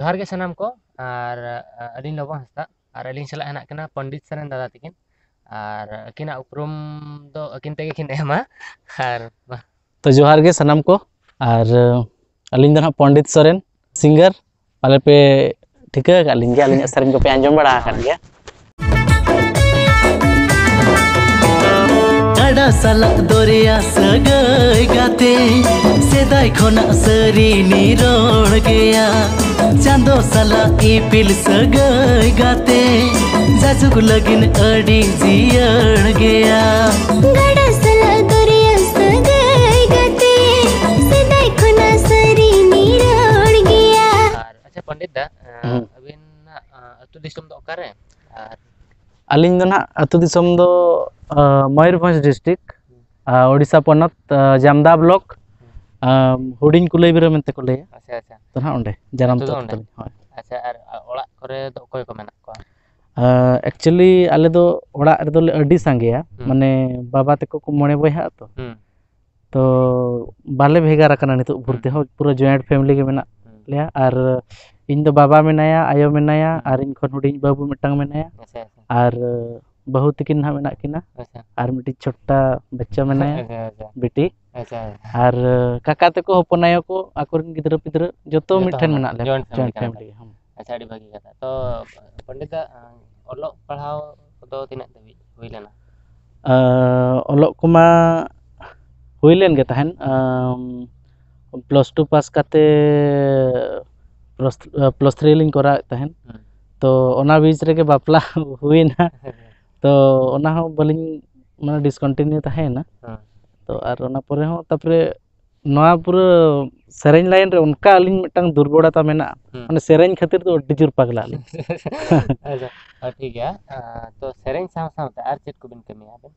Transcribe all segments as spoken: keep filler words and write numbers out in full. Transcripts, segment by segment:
ᱡᱚᱦᱟᱨ ᱜᱮ ᱥᱟᱱᱟᱢ ᱠᱚ᱾ ᱟᱨ ᱟᱹᱞᱤᱧ ᱞᱚᱵᱚ ᱦᱟᱸᱥᱫᱟ, ᱟᱨ ᱟᱹᱞᱤᱧ ᱥᱟᱞᱟᱜ ᱦᱮᱱᱟᱜ ᱠᱤᱱᱟ ᱯᱚᱱᱰᱤᱛ ᱥᱚᱨᱮᱱ ᱫᱟᱫᱟ ᱛᱟᱹᱠᱤᱱ᱾ ᱟᱨ ᱟᱹᱠᱤᱱᱟᱜ ᱩᱯᱨᱩᱢ ᱫᱚ ᱟᱹᱠᱤᱱ ᱛᱮᱜᱮ ᱠᱤᱱ ᱮᱢᱟ᱾ ᱟᱨ ᱢᱟ᱾ ᱛᱚ ᱡᱚᱦᱟᱨ ᱜᱮ ᱥᱟᱱᱟᱢ ᱠᱚ᱾ ᱟᱨ ᱟᱹᱞᱤᱧ ᱫᱚ ᱱᱟᱦᱟᱜ ᱯᱚᱱᱰᱤᱛ ᱥᱚᱨᱮᱱ, ᱥᱤᱝᱜᱟᱨ᱾ ᱯᱟᱞᱮ ᱯᱮ ᱴᱷᱤᱠᱟᱹ ᱟᱠᱟᱫ ᱞᱤᱧ ᱜᱮᱭᱟ, ᱟᱹᱞᱤᱧᱟᱜ ᱥᱮᱨᱮᱧ ᱠᱚᱯᱮ ᱟᱸᱡᱚᱢ ᱵᱟᱲᱟ ᱟᱠᱟᱫ ᱜᱮᱭᱟ᱾ ᱜᱟᱰᱟ ᱥᱟᱞᱟᱜ ᱫᱚᱨᱭᱟ ᱥᱟᱹᱜᱟᱹᱭ ᱜᱟᱛᱮ, ᱥᱮᱫᱟᱭ ᱠᱷᱚᱱᱟᱜ ᱥᱟᱹᱨᱤ ᱱᱤᱨᱚᱲ ᱜᱮᱭᱟ᱾ ᱪᱟᱸᱫᱚ ᱥᱟᱞᱟᱜ ᱤᱯᱤᱞ ᱥᱟᱹᱜᱟᱹᱭ ᱜᱟᱛᱮ, ᱡᱟᱡᱩᱜᱽ ᱞᱟᱹᱜᱤᱫ ᱟᱹᱰᱤ ᱡᱤᱭᱟᱹᱲ ᱜᱮᱭᱟ᱾ ᱜᱟᱰᱟ ᱥᱟᱞᱟᱜ ᱫᱚᱨᱭᱟ ᱥᱟᱹᱜᱟᱹᱭ ᱜᱟᱛᱮ, ᱥᱮᱫᱟᱭ ᱠᱷᱚᱱᱟᱜ ᱥᱟᱹᱨᱤ ᱱᱤᱨᱚᱲ ᱜᱮᱭᱟ᱾ ᱟᱨ ᱟᱪᱪᱷᱟ ᱯᱚᱱᱰᱤᱛ ᱫᱟ, ᱦᱩᱸ᱾ ᱟᱹᱵᱤᱱᱟᱜ ᱟᱹᱛᱩ ᱫᱤᱥᱚᱢ ᱫᱚ ᱚᱠᱟᱨᱮ? ᱟᱨ ᱟᱹᱞᱤᱧ ᱫᱚ ᱱᱟᱦᱟᱜ ᱟᱹᱛᱩ ᱫᱤᱥᱚᱢ ᱫᱚ ᱟᱸ, ᱢᱚᱭᱩᱨᱵᱷᱚᱸᱡᱽ ᱰᱤᱥᱴᱨᱤᱠᱴ, ᱟᱸ, ᱳᱰᱤᱥᱟ ᱯᱚᱱᱚᱛ, ᱟᱸ, ᱡᱟᱢᱫᱟ ᱵᱞᱚᱠ, ᱟᱸ, ᱦᱩᱰᱤᱧ ᱠᱩᱞᱟᱹᱭᱵᱤᱨᱟᱹ ᱢᱮᱱᱛᱮ ᱠᱚ ᱞᱟᱹᱭᱟ᱾ ᱟᱪᱪᱷᱟ ᱟᱪᱪᱷᱟ᱾ ᱛᱚ ᱱᱟᱦᱟᱜ ᱚᱸᱰᱮ ᱡᱟᱱᱟᱢ ᱟᱹᱛᱩ ᱫᱚ ᱛᱟᱹᱞᱤᱧ᱾ ᱚᱸᱰᱮ? ᱦᱳᱭ᱾ ᱟᱪᱪᱷᱟ, ᱟᱨ ᱚᱲᱟᱜ ᱠᱚᱨᱮ ᱫᱚ ᱚᱠᱚᱭ ᱠᱚ ᱢᱮᱱᱟᱜ ᱠᱚᱣᱟ? ᱮᱠᱪᱩᱭᱮᱞᱤ ᱟᱞᱮ ᱫᱚ ᱚᱲᱟᱜ ᱨᱮᱫᱚ ᱞᱮ ᱟᱹᱰᱤ ᱥᱟᱸᱜᱮᱭᱟ, ᱦᱩᱸ᱾ ᱢᱟᱱᱮ ᱵᱟᱵᱟ ᱛᱟᱠᱚ ᱠᱚ ᱢᱚᱬᱮ ᱵᱚᱭᱦᱟᱜ ᱛᱚ᱾ ᱦᱩᱸ᱾ ᱛᱚ ᱵᱟᱞᱮ ᱵᱷᱮᱜᱟᱨ ᱟᱠᱟᱱᱟ ᱱᱤᱛᱚᱜ ᱵᱷᱳᱨ ᱦᱩᱸ᱾ ᱛᱮᱦᱚᱸ, ᱯᱩᱨᱟᱹ ᱡᱚᱭᱮᱱᱴ ᱯᱷᱮᱢᱮᱞᱤ ᱜᱮ ᱢᱮᱱᱟᱜ ᱦᱩᱸ᱾ ᱞᱮᱭᱟ᱾ ᱟᱨ ᱤᱧ ᱫᱚ ᱵᱟᱵᱟ ᱢᱮᱱᱟᱭᱟ, ᱟᱭᱳ ᱢᱮᱱᱟᱭᱟ, ᱦᱩᱸ᱾ ᱟᱨ ᱤᱧ ᱠᱷᱚᱱ ᱦᱩᱰᱤᱧ ᱵᱟᱹᱵᱩ ᱢᱤᱫᱴᱟᱝ ᱢᱮᱱᱟᱭᱟ᱾ ᱟᱪᱪᱷᱟ ᱟᱪᱪᱷᱟ᱾ ᱟᱨ ᱵᱟᱹᱦᱩ ᱛᱟᱹᱠᱤᱱ ᱱᱟᱦᱟᱜ ᱢᱮᱱᱟᱜ ᱠᱤᱱᱟ, ᱟᱪᱪᱷᱟ᱾ ᱟᱨ ᱢᱤᱫᱴᱤᱡ ᱪᱷᱳᱴᱟ ᱵᱟᱪᱪᱟ ᱢᱮᱱᱟᱭᱟ, ᱟᱪᱪᱷᱟ ᱟᱪᱪᱷᱟ᱾ ᱵᱤᱴᱤ᱾ ᱟᱪᱪᱷᱟ᱾ ᱟᱨ ᱠᱟᱠᱟ ᱛᱟᱠᱚ, ᱦᱚᱯᱚᱱ ᱟᱭᱳ ᱠᱚ, ᱟᱠᱚᱨᱮᱱ ᱜᱤᱫᱽᱨᱟᱹ ᱯᱤᱫᱽᱨᱟᱹ ᱡᱚᱛᱚ ᱡᱚᱛᱚ ᱢᱤᱫᱴᱷᱮᱱ ᱦᱚᱲ ᱢᱮᱱᱟᱜ ᱞᱮᱭᱟ, ᱡᱚᱭᱮᱱᱴ ᱯᱷᱮᱢᱮᱞᱤ ᱡᱚᱭᱮᱱᱴ ᱠᱟᱱᱟ ᱯᱮ᱾ ᱯᱷᱮᱢᱮᱞᱤ᱾ ᱦᱩᱸ᱾ ᱟᱪᱪᱷᱟ, ᱟᱹᱰᱤ ᱵᱷᱟᱹᱜᱤ ᱠᱟᱛᱷᱟ᱾ ᱛᱚ ᱯᱚᱱᱰᱤᱛ ᱫᱟ, ᱚᱞᱚᱜ ᱯᱟᱲᱦᱟᱣ ᱠᱚᱫᱚ ᱛᱤᱱᱟᱹᱜ ᱫᱷᱟᱹᱵᱤᱡ ᱦᱩᱭ ᱞᱮᱱᱟ? ᱟᱸ, ᱚᱞᱚᱜ ᱠᱚᱢᱟ ᱦᱩᱭ ᱞᱮᱱ ᱜᱮ ᱛᱟᱦᱮᱸᱱ᱾ ᱟᱢ, ᱯᱞᱟᱥ ᱴᱩ ᱯᱟᱥ ᱠᱟᱛᱮ ᱯᱞᱟᱥ, ᱯᱞᱟᱥ ᱛᱷᱨᱤ ᱞᱤᱧ ᱠᱚᱨᱟᱣᱮᱫ ᱛᱟᱦᱮᱸᱱ᱾ ᱦᱩᱸ᱾ ᱛᱚ ᱚᱱᱟ ᱵᱤᱪ ᱨᱮᱜᱮ ᱵᱟᱯᱞᱟ ᱦᱩᱭᱱᱟ᱾ ᱛᱚ ᱚᱱᱟ ᱦᱚᱸ ᱵᱟᱹᱞᱤᱧ, ᱢᱟᱱᱮ, ᱰᱤᱥᱠᱚᱱᱴᱤᱱᱤᱭᱩ ᱛᱟᱦᱮᱸᱭᱮᱱᱟ᱾ ᱦᱩᱸ᱾ ᱛᱚ ᱟᱨ ᱚᱱᱟ ᱯᱚᱨᱮ ᱦᱚᱸ, ᱛᱟᱨᱯᱚᱨᱮ ᱱᱚᱣᱟ ᱯᱩᱨᱟᱹ ᱥᱮᱨᱮᱧ ᱞᱟᱭᱤᱱ ᱨᱮ ᱚᱱᱠᱟ ᱟᱹᱞᱤᱧ ᱢᱤᱫᱴᱟᱝ ᱫᱩᱨᱵᱚᱞᱚᱛᱟ ᱢᱮᱱᱟᱜᱼᱟ, ᱦᱩᱸ᱾ ᱢᱟᱱᱮ ᱥᱮᱨᱮᱧ ᱠᱷᱟᱹᱛᱤᱨ ᱫᱚ ᱟᱹᱰᱤ ᱡᱳᱨ ᱯᱟᱜᱽᱞᱟᱜ ᱟᱹᱞᱤᱧ᱾ ᱟᱪᱪᱷᱟ, ᱦᱳᱭ, ᱴᱷᱤᱠ ᱜᱮᱭᱟ᱾ ᱟᱸ, ᱛᱚ ᱥᱮᱨᱮᱧ ᱥᱟᱶ ᱥᱟᱶᱛᱮ ᱟᱨ ᱪᱮᱫ ᱠᱚᱵᱤᱱ ᱠᱟᱹᱢᱤᱭᱟ ᱟᱵᱮᱱ?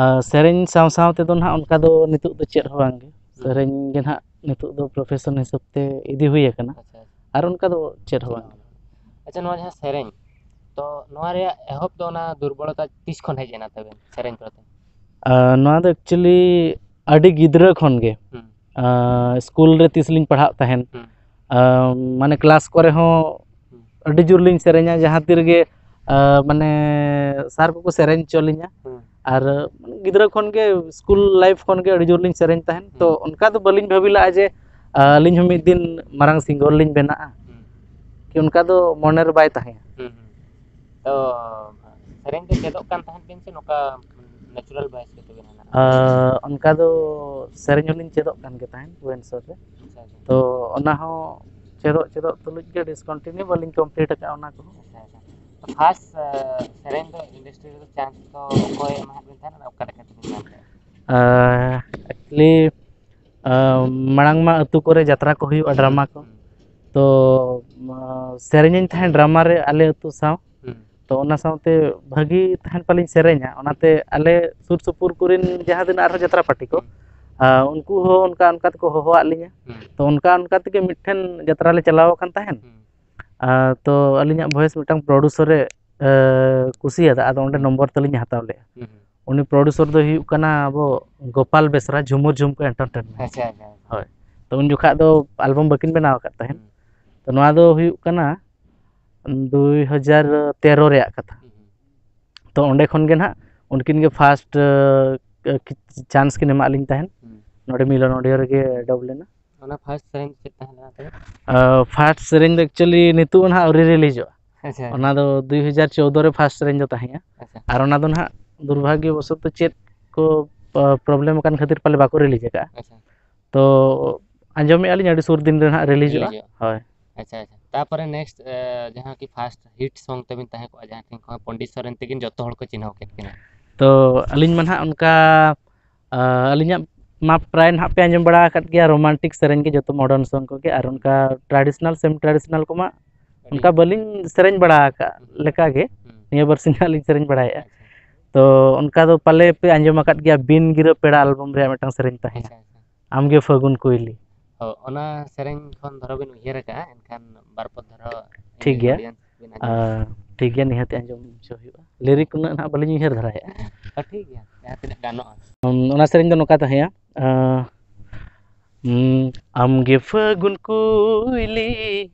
ᱟᱨ ᱥᱮᱨᱮᱧ ᱥᱟᱶ ᱥᱟᱶ ᱛᱮᱫᱚ ᱱᱟᱦᱟᱜ ᱚᱱᱠᱟ ᱫᱚ ᱱᱤᱛᱚᱜ ᱫᱚ ᱪᱮᱫ ᱦᱚᱸ ᱵᱟᱝᱜᱮ᱾ ᱦᱩᱸ᱾ ᱥᱮᱨᱮᱧ ᱜᱮ ᱱᱟᱦᱟᱜ ᱱᱤᱛᱚᱜ ᱫᱚ ᱯᱨᱚᱯᱷᱮᱥᱚᱱ ᱦᱤᱥᱟᱹᱵ ᱛᱮ ᱤᱫᱤ ᱦᱩᱭ ᱟᱠᱟᱱᱟ᱾ ᱟᱪᱪᱷᱟ, ᱟᱪᱪᱷᱟ᱾ ᱟᱨ ᱚᱱᱠᱟ ᱫᱚ ᱪᱮᱫ ᱦᱚᱸ ᱵᱟᱝ᱾ ᱟᱪᱪᱷᱟ, ᱱᱚᱣᱟ ᱡᱟᱦᱟᱸ ᱥᱮᱨᱮᱧ, ᱛᱚ ᱱᱚᱣᱟ ᱨᱮᱭᱟᱜ ᱮᱦᱚᱵ ᱫᱚ ᱚᱱᱟ ᱫᱩᱨᱵᱚᱞᱚᱛᱟ ᱛᱤᱥ ᱠᱷᱚᱱ ᱦᱮᱡ ᱮᱱᱟ ᱛᱟᱵᱮᱱ ᱥᱮᱨᱮᱧ ᱯᱨᱚᱛᱤ? ᱟᱨ ᱱᱚᱣᱟ ᱫᱚ ᱮᱠᱪᱩᱭᱮᱞᱤ ᱟᱹᱰᱤ ᱜᱤᱫᱽᱨᱟᱹ ᱠᱷᱚᱱ ᱜᱮ᱾ ᱦᱩᱸ᱾ ᱟᱨ ᱥᱠᱩᱞ ᱨᱮ ᱛᱤᱥ ᱞᱤᱧ ᱯᱟᱲᱦᱟᱜ ᱛᱟᱦᱮᱸᱱ, ᱦᱩᱸ᱾ ᱟᱸ, ᱢᱟᱱᱮ ᱠᱞᱟᱥ ᱠᱚᱨᱮ ᱦᱚᱸ ᱦᱩᱸ᱾ ᱟᱹᱰᱤ ᱡᱳᱨ ᱞᱤᱧ ᱥᱮᱨᱮᱧᱟ, ᱡᱟᱦᱟᱸ ᱛᱤ ᱨᱮᱜᱮ, ᱟᱸ, ᱢᱟᱱᱮ ᱥᱟᱨ ᱠᱚᱠᱚ ᱥᱮᱨᱮᱧ ᱦᱚᱪᱚ ᱞᱤᱧᱟ᱾ ᱦᱩᱸ᱾ ᱟᱨ ᱜᱤᱫᱽᱨᱟᱹ ᱠᱷᱚᱱ ᱜᱮ, ᱥᱠᱩᱞ ᱞᱟᱭᱤᱯᱷ ᱠᱷᱚᱱ ᱜᱮ ᱟᱹᱰᱤ ᱡᱳᱨ ᱞᱤᱧ ᱥᱮᱨᱮᱧ ᱛᱟᱦᱮᱸᱫ᱾ ᱛᱚ, ᱦᱩᱸ᱾ ᱚᱱᱠᱟ ᱫᱚ ᱵᱟᱹᱞᱤᱧ ᱵᱷᱟᱹᱵᱤ ᱞᱟᱜᱼᱟ ᱡᱮ, ᱟᱸ, ᱟᱹᱞᱤᱧ ᱦᱚᱸ ᱢᱤᱫ ᱫᱤᱱ ᱢᱟᱨᱟᱝ ᱥᱤᱝᱜᱚᱨ ᱞᱤᱧ ᱵᱮᱱᱟᱜᱼᱟ᱾ ᱦᱩᱸ᱾ ᱠᱤ ᱚᱱᱠᱟ ᱫᱚ ᱢᱚᱱᱮ ᱨᱮ ᱵᱟᱭ ᱛᱟᱦᱮᱸᱭᱟ᱾ ᱦᱩᱸ, ᱦᱩᱸ᱾ ᱛᱚ, ᱥᱮᱨᱮᱧ ᱫᱚ ᱪᱮᱫᱚᱜ ᱠᱟᱱ ᱛᱟᱦᱮᱸᱫ ᱵᱤᱱ ᱥᱮ ᱱᱚᱝᱠᱟ natural voice ᱜᱮ ᱛᱟᱹᱵᱤᱱ ᱦᱮᱱᱟᱜᱼᱟ? ᱟᱸ, ᱚᱱᱠᱟ ᱫᱚ ᱥᱮᱨᱮᱧ ᱦᱚᱸᱞᱤᱧ ᱪᱮᱫᱚᱜ ᱠᱟᱱ ᱜᱮ ᱛᱟᱦᱮᱸᱫ ᱵᱷᱩᱵᱚᱱᱮᱥᱚᱨ ᱨᱮ᱾ ᱟᱪᱪᱷᱟ, ᱟᱪᱪᱷᱟ᱾ ᱛᱚ, ᱚᱱᱟ ᱦᱚᱸ ᱪᱮᱫᱚᱜ, ᱪᱮᱫᱚᱜ ᱛᱩᱞᱩᱡ ᱜᱮ discontinue ᱵᱟᱹᱞᱤᱧ complete ᱟᱠᱟᱫᱼᱟ ᱚᱱᱟ ᱠᱚᱦᱚᱸ᱾ ᱟᱪᱪᱷᱟ, ᱟᱪᱪᱷᱟ᱾ ᱛᱚ, first, ᱟᱸ, ᱥᱮᱨᱮᱧ ᱫᱚ industry ᱨᱮᱫᱚ chance ᱫᱚ ᱚᱠᱚᱭ ᱮᱢᱟᱦᱟᱫ ᱵᱤᱱ ᱛᱟᱦᱮᱸᱫ ᱟᱨ ᱚᱠᱟ ᱞᱮᱠᱟ ᱛᱮᱵᱤᱱ ᱧᱟᱢ ᱞᱮᱫᱼᱟ? ᱟᱸ, actually, ᱟᱸ, ᱢᱟᱲᱟᱝ ᱢᱟ ᱟᱹᱛᱩ ᱠᱚᱨᱮ ᱡᱟᱛᱨᱟ ᱠᱚ ᱦᱩᱭᱩᱜᱼᱟ, drama ᱠᱚ᱾ ᱦᱩᱸ᱾ ᱛᱚ, ᱟᱸ, ᱥᱮᱨᱮᱧᱟᱹᱧ ᱛᱟᱦᱮᱸᱫ drama ᱨᱮ ᱟᱞᱮ ᱟᱹᱛᱩ ᱥᱟᱶ᱾ ᱦᱩᱸ᱾ ᱛᱚ, ᱚᱱᱟ ᱥᱟᱶᱛᱮ ᱵᱷᱟᱹᱜᱤ ᱛᱟᱦᱮᱸᱫ ᱯᱟᱞᱤᱧ ᱥᱮᱨᱮᱧᱟ, ᱚᱱᱟᱛᱮ ᱟᱞᱮ ᱥᱩᱨ ᱥᱩᱯᱩᱨ ᱠᱚᱨᱮᱱ ᱡᱟᱦᱟᱸ ᱛᱤᱱᱟᱹᱜ ᱟᱨᱦᱚᱸ ᱡᱟᱛᱨᱟ ᱯᱟᱨᱴᱤ ᱠᱚ, ᱦᱩᱸ᱾ ᱟᱸ, ᱩᱱᱠᱩ ᱦᱚᱸ ᱚᱱᱠᱟ, ᱚᱱᱠᱟ ᱛᱮᱠᱚ ᱦᱚᱦᱚᱣᱟᱫ ᱞᱤᱧᱟ᱾ ᱦᱩᱸ᱾ ᱛᱚ, ᱚᱱᱠᱟ, ᱚᱱᱠᱟ ᱛᱮᱜᱮ ᱢᱤᱫᱴᱷᱮᱱ ᱡᱟᱛᱨᱟ ᱞᱮ ᱪᱟᱞᱟᱣ ᱟᱠᱟᱱ ᱛᱟᱦᱮᱸᱫ᱾ ᱦᱩᱸ᱾ ᱟᱸ, ᱛᱚ, ᱟᱹᱞᱤᱧᱟᱜ voice ᱢᱤᱫᱴᱟᱝ producer ᱮ, ᱮ, ᱠᱩᱥᱤᱭᱟᱫᱟ, ᱟᱫᱚ ᱚᱸᱰᱮ ᱦᱩᱸ᱾ ᱱᱚᱢᱵᱚᱨ ᱛᱟᱹᱞᱤᱧ ᱦᱟᱛᱟᱣ ᱞᱮᱫᱼᱟ᱾ ᱦᱩᱸ, ᱦᱩᱸ᱾ ᱩᱱᱤ producer ᱫᱚᱭ ᱦᱩᱭᱩᱜ ᱠᱟᱱᱟ ᱟᱵᱚ ᱜᱳᱯᱟᱞ ᱵᱮᱥᱨᱟ, ᱡᱷᱩᱢᱩᱨ ᱡᱷᱩᱢᱠᱟᱹ Entertainment᱾ ᱟᱪᱪᱷᱟ, ᱟᱪᱪᱷᱟ, ᱟᱪᱪᱷᱟ᱾ ᱦᱳᱭ᱾ ᱛᱚ, ᱩᱱ ᱡᱚᱠᱷᱟᱜ ᱫᱚ album ᱵᱟᱹᱠᱤᱱ ᱵᱮᱱᱟᱣ ᱟᱠᱟᱫ ᱛᱟᱦᱮᱸᱫ᱾ ᱦᱩᱸ᱾ ᱛᱚ, ᱱᱚᱣᱟ ᱫᱚ ᱦᱩᱭᱩᱜ ᱠᱟᱱᱟ ᱫᱩᱭ ᱦᱟᱡᱟᱨ ᱛᱮᱨᱚ ᱨᱮᱭᱟᱜ ᱠᱟᱛᱷᱟ᱾ ᱦᱩᱸ, ᱦᱩᱸ᱾ ᱛᱚ, ᱚᱸᱰᱮ ᱠᱷᱚᱱ ᱜᱮ ᱱᱟᱦᱟᱜ ᱩᱱᱠᱤᱱ ᱜᱮ first, ᱮ, chance ᱠᱤᱱ ᱮᱢᱟᱜ ᱞᱤᱧ ᱛᱟᱦᱮᱸᱫ᱾ ᱦᱩᱸ᱾ ᱱᱚᱰᱮ ᱢᱤᱞᱚᱱ audio ᱨᱮᱜᱮ ᱰᱚᱵ ᱞᱮᱱᱟ᱾ ᱚᱱᱟ first ᱥᱮᱨᱮᱧ ᱪᱮᱫ ᱛᱟᱦᱮᱸ ᱞᱮᱱᱟ ᱛᱚᱵᱮ? ᱟᱸ, first ᱥᱮᱨᱮᱧ ᱫᱚ actually ᱱᱤᱛᱚᱜ ᱱᱟᱦᱟᱜ ᱟᱹᱣᱨᱤ releaseᱚᱜᱼᱟ᱾ ᱟᱪᱪᱷᱟ, ᱟᱪᱪᱷᱟ᱾ ᱚᱱᱟ ᱫᱚ ᱫᱩᱭ ᱦᱟᱡᱟᱨ ᱪᱳᱣᱫᱚ ᱨᱮ first ᱥᱮᱨᱮᱧ ᱫᱚ ᱛᱟᱦᱮᱸᱭᱟ᱾ ᱟᱪᱪᱷᱟ᱾ ᱟᱨ ᱚᱱᱟ ᱫᱚ ᱱᱟᱦᱟᱜ ᱫᱩᱨᱵᱷᱟᱜᱽᱭᱚ ᱵᱚᱥᱚᱛᱚ ᱪᱮᱫ ᱠᱚ, ᱟ, problem ᱟᱠᱟᱱ ᱠᱷᱟᱹᱛᱤᱨ ᱯᱟᱞᱮ ᱵᱟᱠᱚ release ᱟᱠᱟᱫᱼᱟ᱾ ᱟᱪᱪᱷᱟ᱾ ᱛᱚ, ᱟᱸᱡᱚᱢᱮᱫᱼᱟ ᱞᱤᱧ ᱟᱹᱰᱤ ᱥᱩᱨ ᱫᱤᱱ ᱨᱮ ᱱᱟᱦᱟᱜ releaseᱚᱜᱼᱟ᱾ Releaseᱚᱜᱼᱟ᱾ ᱦᱳᱭ᱾ ᱟᱪᱪᱷᱟ, ᱟᱪᱪᱷᱟ᱾ ᱛᱟᱯᱚᱨᱮ next, ᱮ, ᱡᱟᱦᱟᱸ ᱠᱤ first hit song ᱛᱟᱵᱤᱱ ᱛᱟᱦᱮᱸ ᱠᱚᱜᱼᱟ, ᱡᱟᱦᱟᱸ ᱴᱷᱮᱱ ᱠᱷᱚᱱ ᱯᱚᱱᱰᱤᱛ ᱥᱚᱨᱮᱱ ᱛᱟᱹᱠᱤᱱ ᱡᱚᱛᱚ ᱦᱚᱲ ᱠᱚ ᱪᱤᱱᱦᱟᱹᱣ ᱠᱮᱫ ᱠᱤᱱᱟ᱾ ᱛᱚ, ᱟᱹᱞᱤᱧ ᱢᱟ ᱱᱟᱦᱟᱜ ᱚᱱᱠᱟ, ᱟ, ᱟᱹᱞᱤᱧᱟᱜ ᱢᱟ ᱯᱨᱟᱭ ᱱᱟᱦᱟᱜ ᱯᱮ ᱟᱸᱡᱚᱢ ᱵᱟᱲᱟ ᱟᱠᱟᱫ ᱜᱮᱭᱟ, romantic ᱥᱮᱨᱮᱧ ᱜᱮ ᱡᱚᱛᱚ, modern song ᱠᱚᱜᱮ, ᱟᱨ ᱚᱱᱠᱟ traditional, semi traditional ᱠᱚᱢᱟ ᱟᱹᱰᱤ ᱚᱱᱠᱟ ᱵᱟᱹᱞᱤᱧ ᱥᱮᱨᱮᱧ ᱵᱟᱲᱟ ᱟᱠᱟᱫ ᱦᱩᱸ᱾ ᱞᱮᱠᱟ ᱜᱮ᱾ ᱦᱩᱸ᱾ ᱱᱤᱭᱟᱹ ᱵᱟᱨ ᱥᱤᱧ ᱱᱟᱦᱟᱜ ᱞᱤᱧ ᱥᱮᱨᱮᱧ ᱵᱟᱲᱟᱭᱮᱫᱼᱟ᱾ ᱟᱪᱪᱷᱟ᱾ ᱛᱚ, ᱚᱱᱠᱟ ᱫᱚ ᱯᱟᱞᱮ ᱯᱮ ᱟᱸᱡᱚᱢ ᱟᱠᱟᱫ ᱜᱮᱭᱟ, ᱵᱤᱱ ᱜᱤᱨᱟᱹ ᱯᱮᱲᱟ album ᱨᱮᱭᱟᱜ ᱢᱤᱫᱴᱟᱝ ᱥᱮᱨᱮᱧ ᱛᱟᱦᱮᱸᱭᱟ᱾ ᱟᱪᱪᱷᱟ, ᱟᱪᱪᱷᱟ᱾ ᱟᱢᱜᱮ ᱯᱷᱟᱹᱜᱩᱱ ᱠᱩᱭᱞᱤ᱾ ᱦᱚᱸ, ᱚᱱᱟ ᱥᱮᱨᱮᱧ ᱠᱷᱚᱱ ᱫᱷᱚᱨᱚ ᱵᱤᱱ ᱩᱭᱦᱟᱹᱨ ᱟᱠᱟᱫᱼᱟ, ᱮᱱᱠᱷᱟᱱ ᱵᱟᱨ ᱯᱚᱫ ᱫᱷᱚᱨᱚ ᱴᱷᱤᱠ ᱤᱧ ᱜᱮᱭᱟ᱾ Audience ᱵᱤᱱ ᱟᱸᱡᱚᱢ ᱟᱨ ᱴᱷᱤᱠ ᱜᱮᱭᱟ, ᱱᱤᱦᱟᱹᱛ ᱟᱸᱡᱚᱢ ᱦᱚᱪᱚ ᱦᱩᱭᱩᱜᱼᱟ᱾ Lyric ᱩᱱᱟᱹᱜ ᱱᱟᱦᱟᱜ ᱵᱟᱹᱞᱤᱧ ᱩᱭᱦᱟᱹᱨ ᱫᱷᱟᱨᱟᱭᱮᱫᱼᱟ᱾ ᱦᱚᱸ, ᱴᱷᱤᱠ ᱜᱮᱭᱟ, ᱡᱟᱦᱟᱸ ᱛᱤᱱᱟᱹᱜ ᱜᱟᱱᱚᱜᱼᱟ᱾ ᱩᱢ, ᱚᱱᱟ ᱥᱮᱨᱮᱧ ᱫᱚ ᱱᱚᱝᱠᱟ ᱛᱟᱦᱮᱸᱭᱟ, ᱟᱸ, ᱦᱩᱸ, ᱟᱢᱜᱮ ᱯᱷᱟᱹᱜᱩᱱ ᱠᱩᱭᱞᱤ,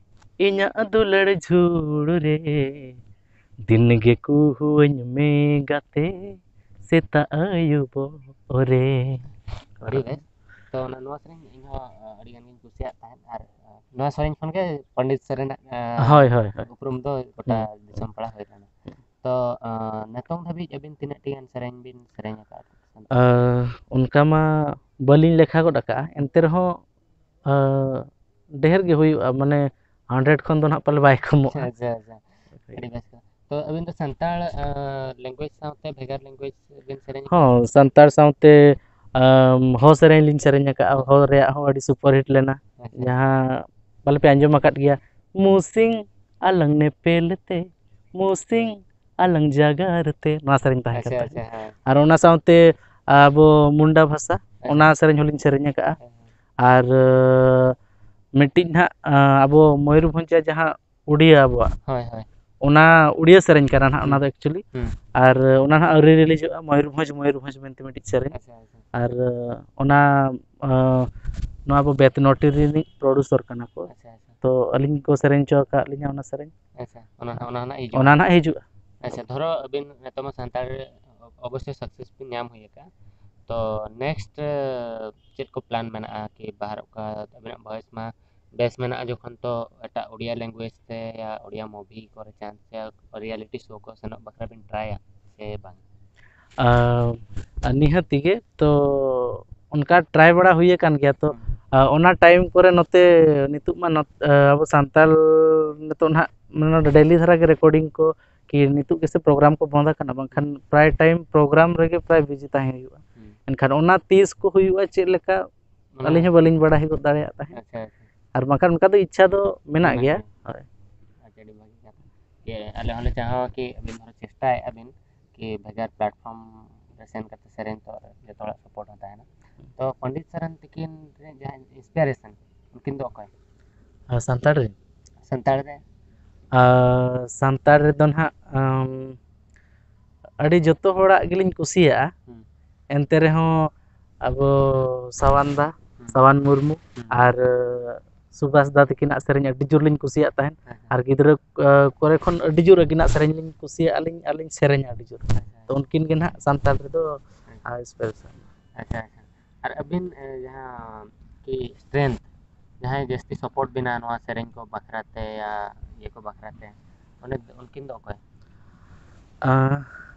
ᱤᱧᱟᱹᱜ ᱫᱩᱞᱟᱹᱲ ᱡᱷᱩᱲ ᱨᱮ, ᱫᱤᱱ ᱜᱮ ᱠᱩᱦᱩᱣᱟᱹᱧ ᱢᱮ ᱜᱟᱛᱮ, ᱥᱮᱛᱟᱜ ᱟᱹᱭᱩᱵᱚᱜ ᱨᱮ᱾ ᱟᱹᱰᱤ ᱵᱮᱥ᱾ ᱛᱚ, ᱚᱱᱟ, ᱱᱚᱣᱟ ᱥᱮᱨᱮᱧ ᱤᱧ ᱦᱚᱸ, ᱟ, ᱟᱹᱰᱤ ᱜᱟᱱ ᱜᱤᱧ ᱠᱩᱥᱤᱭᱟᱜ ᱛᱟᱦᱮᱸᱫ᱾ ᱟᱨ, ᱟ, ᱱᱚᱣᱟ ᱥᱮᱨᱮᱧ ᱠᱷᱚᱱ ᱜᱮ ᱯᱚᱱᱰᱤᱛ ᱥᱚᱨᱮᱱᱟᱜ, ᱟ, ᱦᱳᱭ, ᱦᱳᱭ, ᱦᱳᱭ᱾ ᱩᱯᱨᱩᱢ ᱫᱚ ᱜᱚᱴᱟ ᱦᱩᱸ᱾ ᱫᱤᱥᱚᱢ ᱯᱟᱲᱟ ᱦᱩᱭ ᱞᱮᱱᱟ᱾ ᱛᱚ, ᱟ, ᱱᱤᱛᱚᱝ ᱫᱷᱟᱹᱵᱤᱡ ᱟᱹᱵᱤᱱ ᱛᱤᱱᱟᱹᱜ ᱴᱤ ᱜᱟᱱ ᱥᱮᱨᱮᱧ ᱵᱤᱱ ᱥᱮᱨᱮᱧ ᱟᱠᱟᱫ ᱥᱟᱱᱛᱟᱲ? ᱟ, ᱚᱱᱠᱟ ᱢᱟ ᱵᱟᱹᱞᱤᱧ ᱞᱮᱠᱷᱟ ᱜᱚᱫ ᱟᱠᱟᱫᱼᱟ, ᱮᱱᱛᱮ ᱨᱮᱦᱚᱸ, ᱟ, ᱰᱷᱮᱨ ᱜᱮ ᱦᱩᱭᱩᱜᱼᱟ, ᱢᱟᱱᱮ hundred ᱠᱷᱚᱱ ᱫᱚ ᱱᱟᱦᱟᱜ ᱯᱟᱞᱮ ᱵᱟᱭ ᱠᱚᱢᱚᱜᱼᱟ᱾ ᱟᱪᱪᱷᱟ, ᱟᱪᱪᱷᱟ᱾ ᱟᱹᱰᱤ ᱵᱮᱥ᱾ ᱛᱚ, ᱟᱹᱵᱤᱱ ᱫᱚ ᱥᱟᱱᱛᱟᱲ, ᱟ, language ᱥᱟᱶᱛᱮ ᱵᱷᱮᱜᱟᱨ language ᱵᱤᱱ ᱥᱮᱨᱮᱧ ᱟᱠᱟᱫᱟ? ᱦᱚᱸ, ᱥᱟᱱᱛᱟᱲ ᱥᱟᱶᱛᱮ, ᱟᱢ, ᱦᱚ ᱥᱮᱨᱮᱧ ᱞᱤᱧ ᱥᱮᱨᱮᱧ ᱟᱠᱟᱫᱼᱟ᱾ ᱦᱚ ᱨᱮᱭᱟᱜ ᱦᱚᱸ ᱟᱹᱰᱤ superhit ᱞᱮᱱᱟ᱾ ᱟᱪᱪᱷᱟ᱾ ᱡᱟᱦᱟᱸ ᱯᱟᱞᱮ ᱯᱮ ᱟᱸᱡᱚᱢ ᱟᱠᱟᱫ ᱜᱮᱭᱟ, "ᱢᱩᱥᱤᱝ ᱟᱞᱟᱝ ᱱᱮᱯᱮᱞ ᱛᱮ, ᱢᱩᱥᱤᱝ ᱟᱞᱟᱝ ᱡᱟᱜᱟᱨ ᱛᱮ", ᱱᱚᱣᱟ ᱥᱮᱨᱮᱧ ᱛᱟᱦᱮᱸ ᱠᱟᱱ ᱟᱪᱪᱷᱟ, ᱛᱟᱦᱮᱸᱫ᱾ ᱟᱪᱪᱷᱟ, ᱦᱮᱸ᱾ ᱟᱨ ᱚᱱᱟ ᱥᱟᱶᱛᱮ ᱟᱵᱚ ᱢᱩᱱᱰᱟ ᱵᱷᱟᱥᱟ, ᱟᱪᱪᱷᱟ᱾ ᱚᱱᱟ ᱥᱮᱨᱮᱧ ᱦᱚᱸᱞᱤᱧ ᱥᱮᱨᱮᱧ ᱟᱠᱟᱫᱼᱟ᱾ ᱦᱮᱸ, ᱦᱮᱸ᱾ ᱟᱨ, ᱟᱸ, ᱢᱤᱫᱴᱤᱡ ᱱᱟᱦᱟᱜ, ᱟᱸ, ᱟᱵᱚ ᱢᱚᱭᱩᱨᱵᱷᱚᱸᱡᱽ ᱨᱮᱭᱟᱜ ᱡᱟᱦᱟᱸ ᱩᱰᱤᱭᱟ ᱟᱵᱚᱣᱟᱜ, ᱦᱳᱭ, ᱦᱳᱭ᱾ ᱚᱱᱟ ᱩᱰᱤᱭᱟ ᱥᱮᱨᱮᱧ ᱠᱟᱱᱟ ᱱᱟᱦᱟᱜ, ᱚᱱᱟ ᱦᱩᱸ᱾ ᱫᱚ actually᱾ ᱦᱩᱸ᱾ ᱟᱨ ᱚᱱᱟ ᱱᱟᱦᱟᱜ ᱟᱹᱣᱨᱤ releaseᱚᱜᱼᱟ, ᱢᱚᱭᱩᱨᱵᱷᱚᱸᱡᱽ, ᱢᱚᱭᱩᱨᱵᱷᱚᱸᱡᱽ ᱢᱮᱱᱛᱮ ᱢᱤᱫᱴᱤᱡ ᱥᱮᱨᱮᱧ᱾ ᱟᱪᱪᱷᱟ, ᱟᱪᱪᱷᱟ᱾ ᱟᱨ ᱚᱱᱟ, ᱟᱸ, ᱱᱚᱣᱟ ᱟᱵᱚ ᱵᱮᱛᱱᱚᱴᱤ ᱨᱤᱱᱤᱡ producer ᱠᱟᱱᱟ ᱠᱚ᱾ ᱟᱪᱪᱷᱟ, ᱟᱪᱪᱷᱟ᱾ ᱛᱚ ᱟᱹᱞᱤᱧ ᱠᱚ ᱥᱮᱨᱮᱧ ᱦᱚᱪᱚ ᱟᱠᱟᱫ ᱞᱤᱧᱟ ᱚᱱᱟ ᱥᱮᱨᱮᱧ᱾ ᱟᱪᱪᱷᱟ, ᱚᱱᱟ, ᱚᱱᱟ ᱱᱟᱦᱟᱜ ᱦᱤᱡᱩᱜᱼᱟ᱾ ᱚᱱᱟ ᱱᱟᱦᱟᱜ ᱦᱤᱡᱩᱜᱼᱟ᱾ ᱟᱪᱪᱷᱟ, ᱫᱷᱚᱨᱚ ᱟᱹᱵᱤᱱ ᱱᱤᱛᱚᱜ ᱢᱟ ᱥᱟᱱᱛᱟᱲ ᱨᱮ ᱚᱵᱚᱥᱥᱳᱭ success ᱵᱤᱱ ᱧᱟᱢ ᱦᱩᱭ ᱟᱠᱟᱫᱼᱟ᱾ ᱛᱚ next, ᱮ, ᱪᱮᱫ ᱠᱚ plan ᱢᱮᱱᱟᱜᱼᱟ ᱠᱤ ᱵᱟᱦᱟᱨᱚᱜ ᱠᱟ ᱟᱹᱵᱤᱱᱟᱜ voice ᱢᱟ ᱵᱮᱥ ᱢᱮᱱᱟᱜᱼᱟ, ᱡᱚᱠᱷᱚᱱ ᱛᱚ ᱮᱴᱟᱜ ᱳᱰᱤᱭᱟ language ᱛᱮ ᱭᱟ ᱳᱰᱤᱭᱟ movie ᱠᱚᱨᱮ chance ᱭᱟ reality show ᱠᱚ ᱥᱮᱱᱚᱜ ᱵᱟᱠᱷᱨᱟ ᱵᱤᱱ ᱴᱨᱟᱭᱟ ᱥᱮ ᱵᱟᱝ? ᱟᱨ, ᱟᱨ ᱱᱤᱦᱟᱹᱛᱤ ᱜᱮ ᱛᱚ ᱚᱱᱠᱟ ᱴᱨᱟᱭ ᱵᱟᱲᱟ ᱦᱩᱭ ᱟᱠᱟᱱ ᱜᱮᱭᱟ᱾ ᱛᱚ, ᱦᱩᱸ᱾ ᱟᱨ ᱚᱱᱟ time ᱠᱚᱨᱮ ᱱᱚᱛᱮ ᱱᱤᱛᱚᱜ ᱢᱟ ᱱᱚᱛ-, ᱟᱨ ᱟᱵᱚ ᱥᱟᱱᱛᱟᱲ ᱱᱤᱛᱚᱜ ᱱᱟᱦᱟᱜ ᱢᱟᱱᱮ ᱱᱚᱰᱮ ᱰᱮᱞᱤ ᱫᱷᱟᱨᱟ ᱜᱮ recording ᱠᱚ ᱠᱤ ᱱᱤᱛᱚᱜ ᱜᱮᱥᱮ program ᱠᱚ ᱵᱚᱱᱫ ᱟᱠᱟᱱᱟ, ᱵᱟᱝᱠᱷᱟᱱ ᱦᱩᱸ᱾ ᱯᱨᱟᱭ time program ᱨᱮᱜᱮ ᱯᱨᱟᱭ busy ᱛᱟᱦᱮᱸ ᱦᱩᱭᱩᱜᱼᱟ᱾ ᱦᱩᱸ᱾ ᱮᱱᱠᱷᱟᱱ ᱚᱱᱟ ᱛᱤᱥ ᱠᱚ ᱦᱩᱭᱩᱜᱼᱟ, ᱪᱮᱫ ᱞᱮᱠᱟ, ᱚᱱᱟ ᱟᱹᱞᱤᱧ ᱦᱚᱸ ᱵᱟᱹᱞᱤᱧ ᱵᱟᱲᱟᱭ ᱦᱚᱫ ᱫᱟᱲᱮᱭᱟᱜ ᱛᱟᱦᱮᱸᱫ᱾ ᱟᱪᱪᱷᱟ, ᱟᱪᱪᱷᱟ᱾ ᱟᱨ ᱵᱟᱝᱠᱷᱟᱱ ᱚᱱᱠᱟ ᱫᱚ ᱤᱪᱪᱷᱟ ᱫᱚ ᱢᱮᱱᱟᱜ ᱢᱮᱱᱟᱜ ᱜᱮᱭᱟ᱾ ᱜᱮᱭᱟ᱾ ᱦᱳᱭ᱾ ᱟᱪᱪᱷᱟ, ᱟᱹᱰᱤ ᱵᱷᱟᱹᱜᱤ ᱠᱟᱛᱷᱟ᱾ ᱡᱮ ᱟᱞᱮ ᱦᱚᱸᱞᱮ ᱪᱟᱦᱟᱣᱟ ᱠᱤ ᱟᱹᱵᱤᱱ ᱦᱚᱸ ᱪᱮᱥᱴᱟᱭᱮᱫᱼᱟ ᱵᱤᱱ ᱠᱤ ᱵᱷᱮᱜᱟᱨ platform ᱨᱮ ᱥᱮᱱ ᱠᱟᱛᱮ ᱥᱮᱨᱮᱧ ᱛᱚ ᱡᱚᱛᱚ ᱦᱚᱲᱟᱜ support ᱦᱚᱸ ᱛᱟᱦᱮᱱᱟ᱾ ᱛᱚ ᱯᱚᱱᱰᱤᱛ ᱥᱚᱨᱮᱱ ᱛᱤᱠᱤᱱ ᱨᱮᱱ ᱡᱟᱦᱟᱸᱭ inspiration, ᱩᱱᱠᱤᱱ ᱫᱚ ᱚᱠᱚᱭ? ᱟᱨ ᱥᱟᱱᱛᱟᱲ ᱨᱮ? ᱥᱟᱱᱛᱟᱲ ᱨᱮ? ᱟᱨ ᱥᱟᱱᱛᱟᱲ ᱨᱮᱫᱚ ᱱᱟᱦᱟᱜ, ᱟᱢ, ᱟᱹᱰᱤ ᱡᱚᱛᱚ ᱦᱚᱲᱟᱜ ᱜᱮᱞᱤᱧ ᱠᱩᱥᱤᱭᱟᱜᱼᱟ᱾ ᱦᱩᱸ᱾ ᱮᱱᱛᱮ ᱨᱮᱦᱚᱸ ᱟᱵᱚ ᱥᱟᱣᱟᱱ ᱫᱟ, ᱦᱩᱸ᱾ ᱥᱟᱣᱟᱱ ᱢᱩᱨᱢᱩ, ᱦᱩᱸ᱾ ᱟᱨ ᱥᱩᱵᱷᱟᱥ ᱫᱟ ᱛᱟᱹᱠᱤᱱᱟᱜ ᱥᱮᱨᱮᱧ ᱟᱹᱰᱤ ᱡᱳᱨ ᱞᱤᱧ ᱠᱩᱥᱤᱭᱟᱜ ᱛᱟᱦᱮᱸᱫ᱾ ᱦᱮᱸ, ᱦᱮᱸ᱾ ᱟᱨ ᱜᱤᱫᱽᱨᱟᱹ ᱠᱚᱨᱮ ᱠᱷᱚᱱ ᱟᱹᱰᱤ ᱡᱳᱨ ᱟᱹᱠᱤᱱᱟᱜ ᱥᱮᱨᱮᱧ ᱞᱤᱧ ᱠᱩᱥᱤᱭᱟᱜᱼᱟ, ᱞᱤᱧ ᱟᱨ ᱞᱤᱧ ᱥᱮᱨᱮᱧᱟ ᱟᱹᱰᱤ ᱡᱳᱨ᱾ ᱛᱚ ᱩᱱᱠᱤᱱ ᱜᱮ ᱱᱟᱦᱟᱜ ᱥᱟᱱᱛᱟᱲ ᱨᱮᱫᱚ ᱟᱪᱪᱷᱟ᱾ Inspiration᱾ ᱟᱪᱪᱷᱟ, ᱟᱪᱪᱷᱟ᱾ ᱟᱨ ᱟᱹᱵᱤᱱ ᱡᱟᱦᱟᱸ ᱠᱤ ᱥᱴᱨᱮᱝᱛᱷ, ᱡᱟᱦᱟᱸᱭ ᱡᱟᱹᱥᱛᱤ ᱥᱟᱯᱳᱨᱴ ᱵᱤᱱᱟ ᱱᱚᱣᱟ ᱥᱮᱨᱮᱧ ᱠᱚ ᱵᱟᱠᱷᱨᱟ ᱛᱮ ᱭᱟ ᱤᱭᱟᱹ ᱠᱚ ᱵᱟᱠᱷᱨᱟ ᱛᱮ, ᱩᱱᱤ ᱩᱱᱠᱤᱱ ᱫᱚ ᱚᱠᱚᱭ?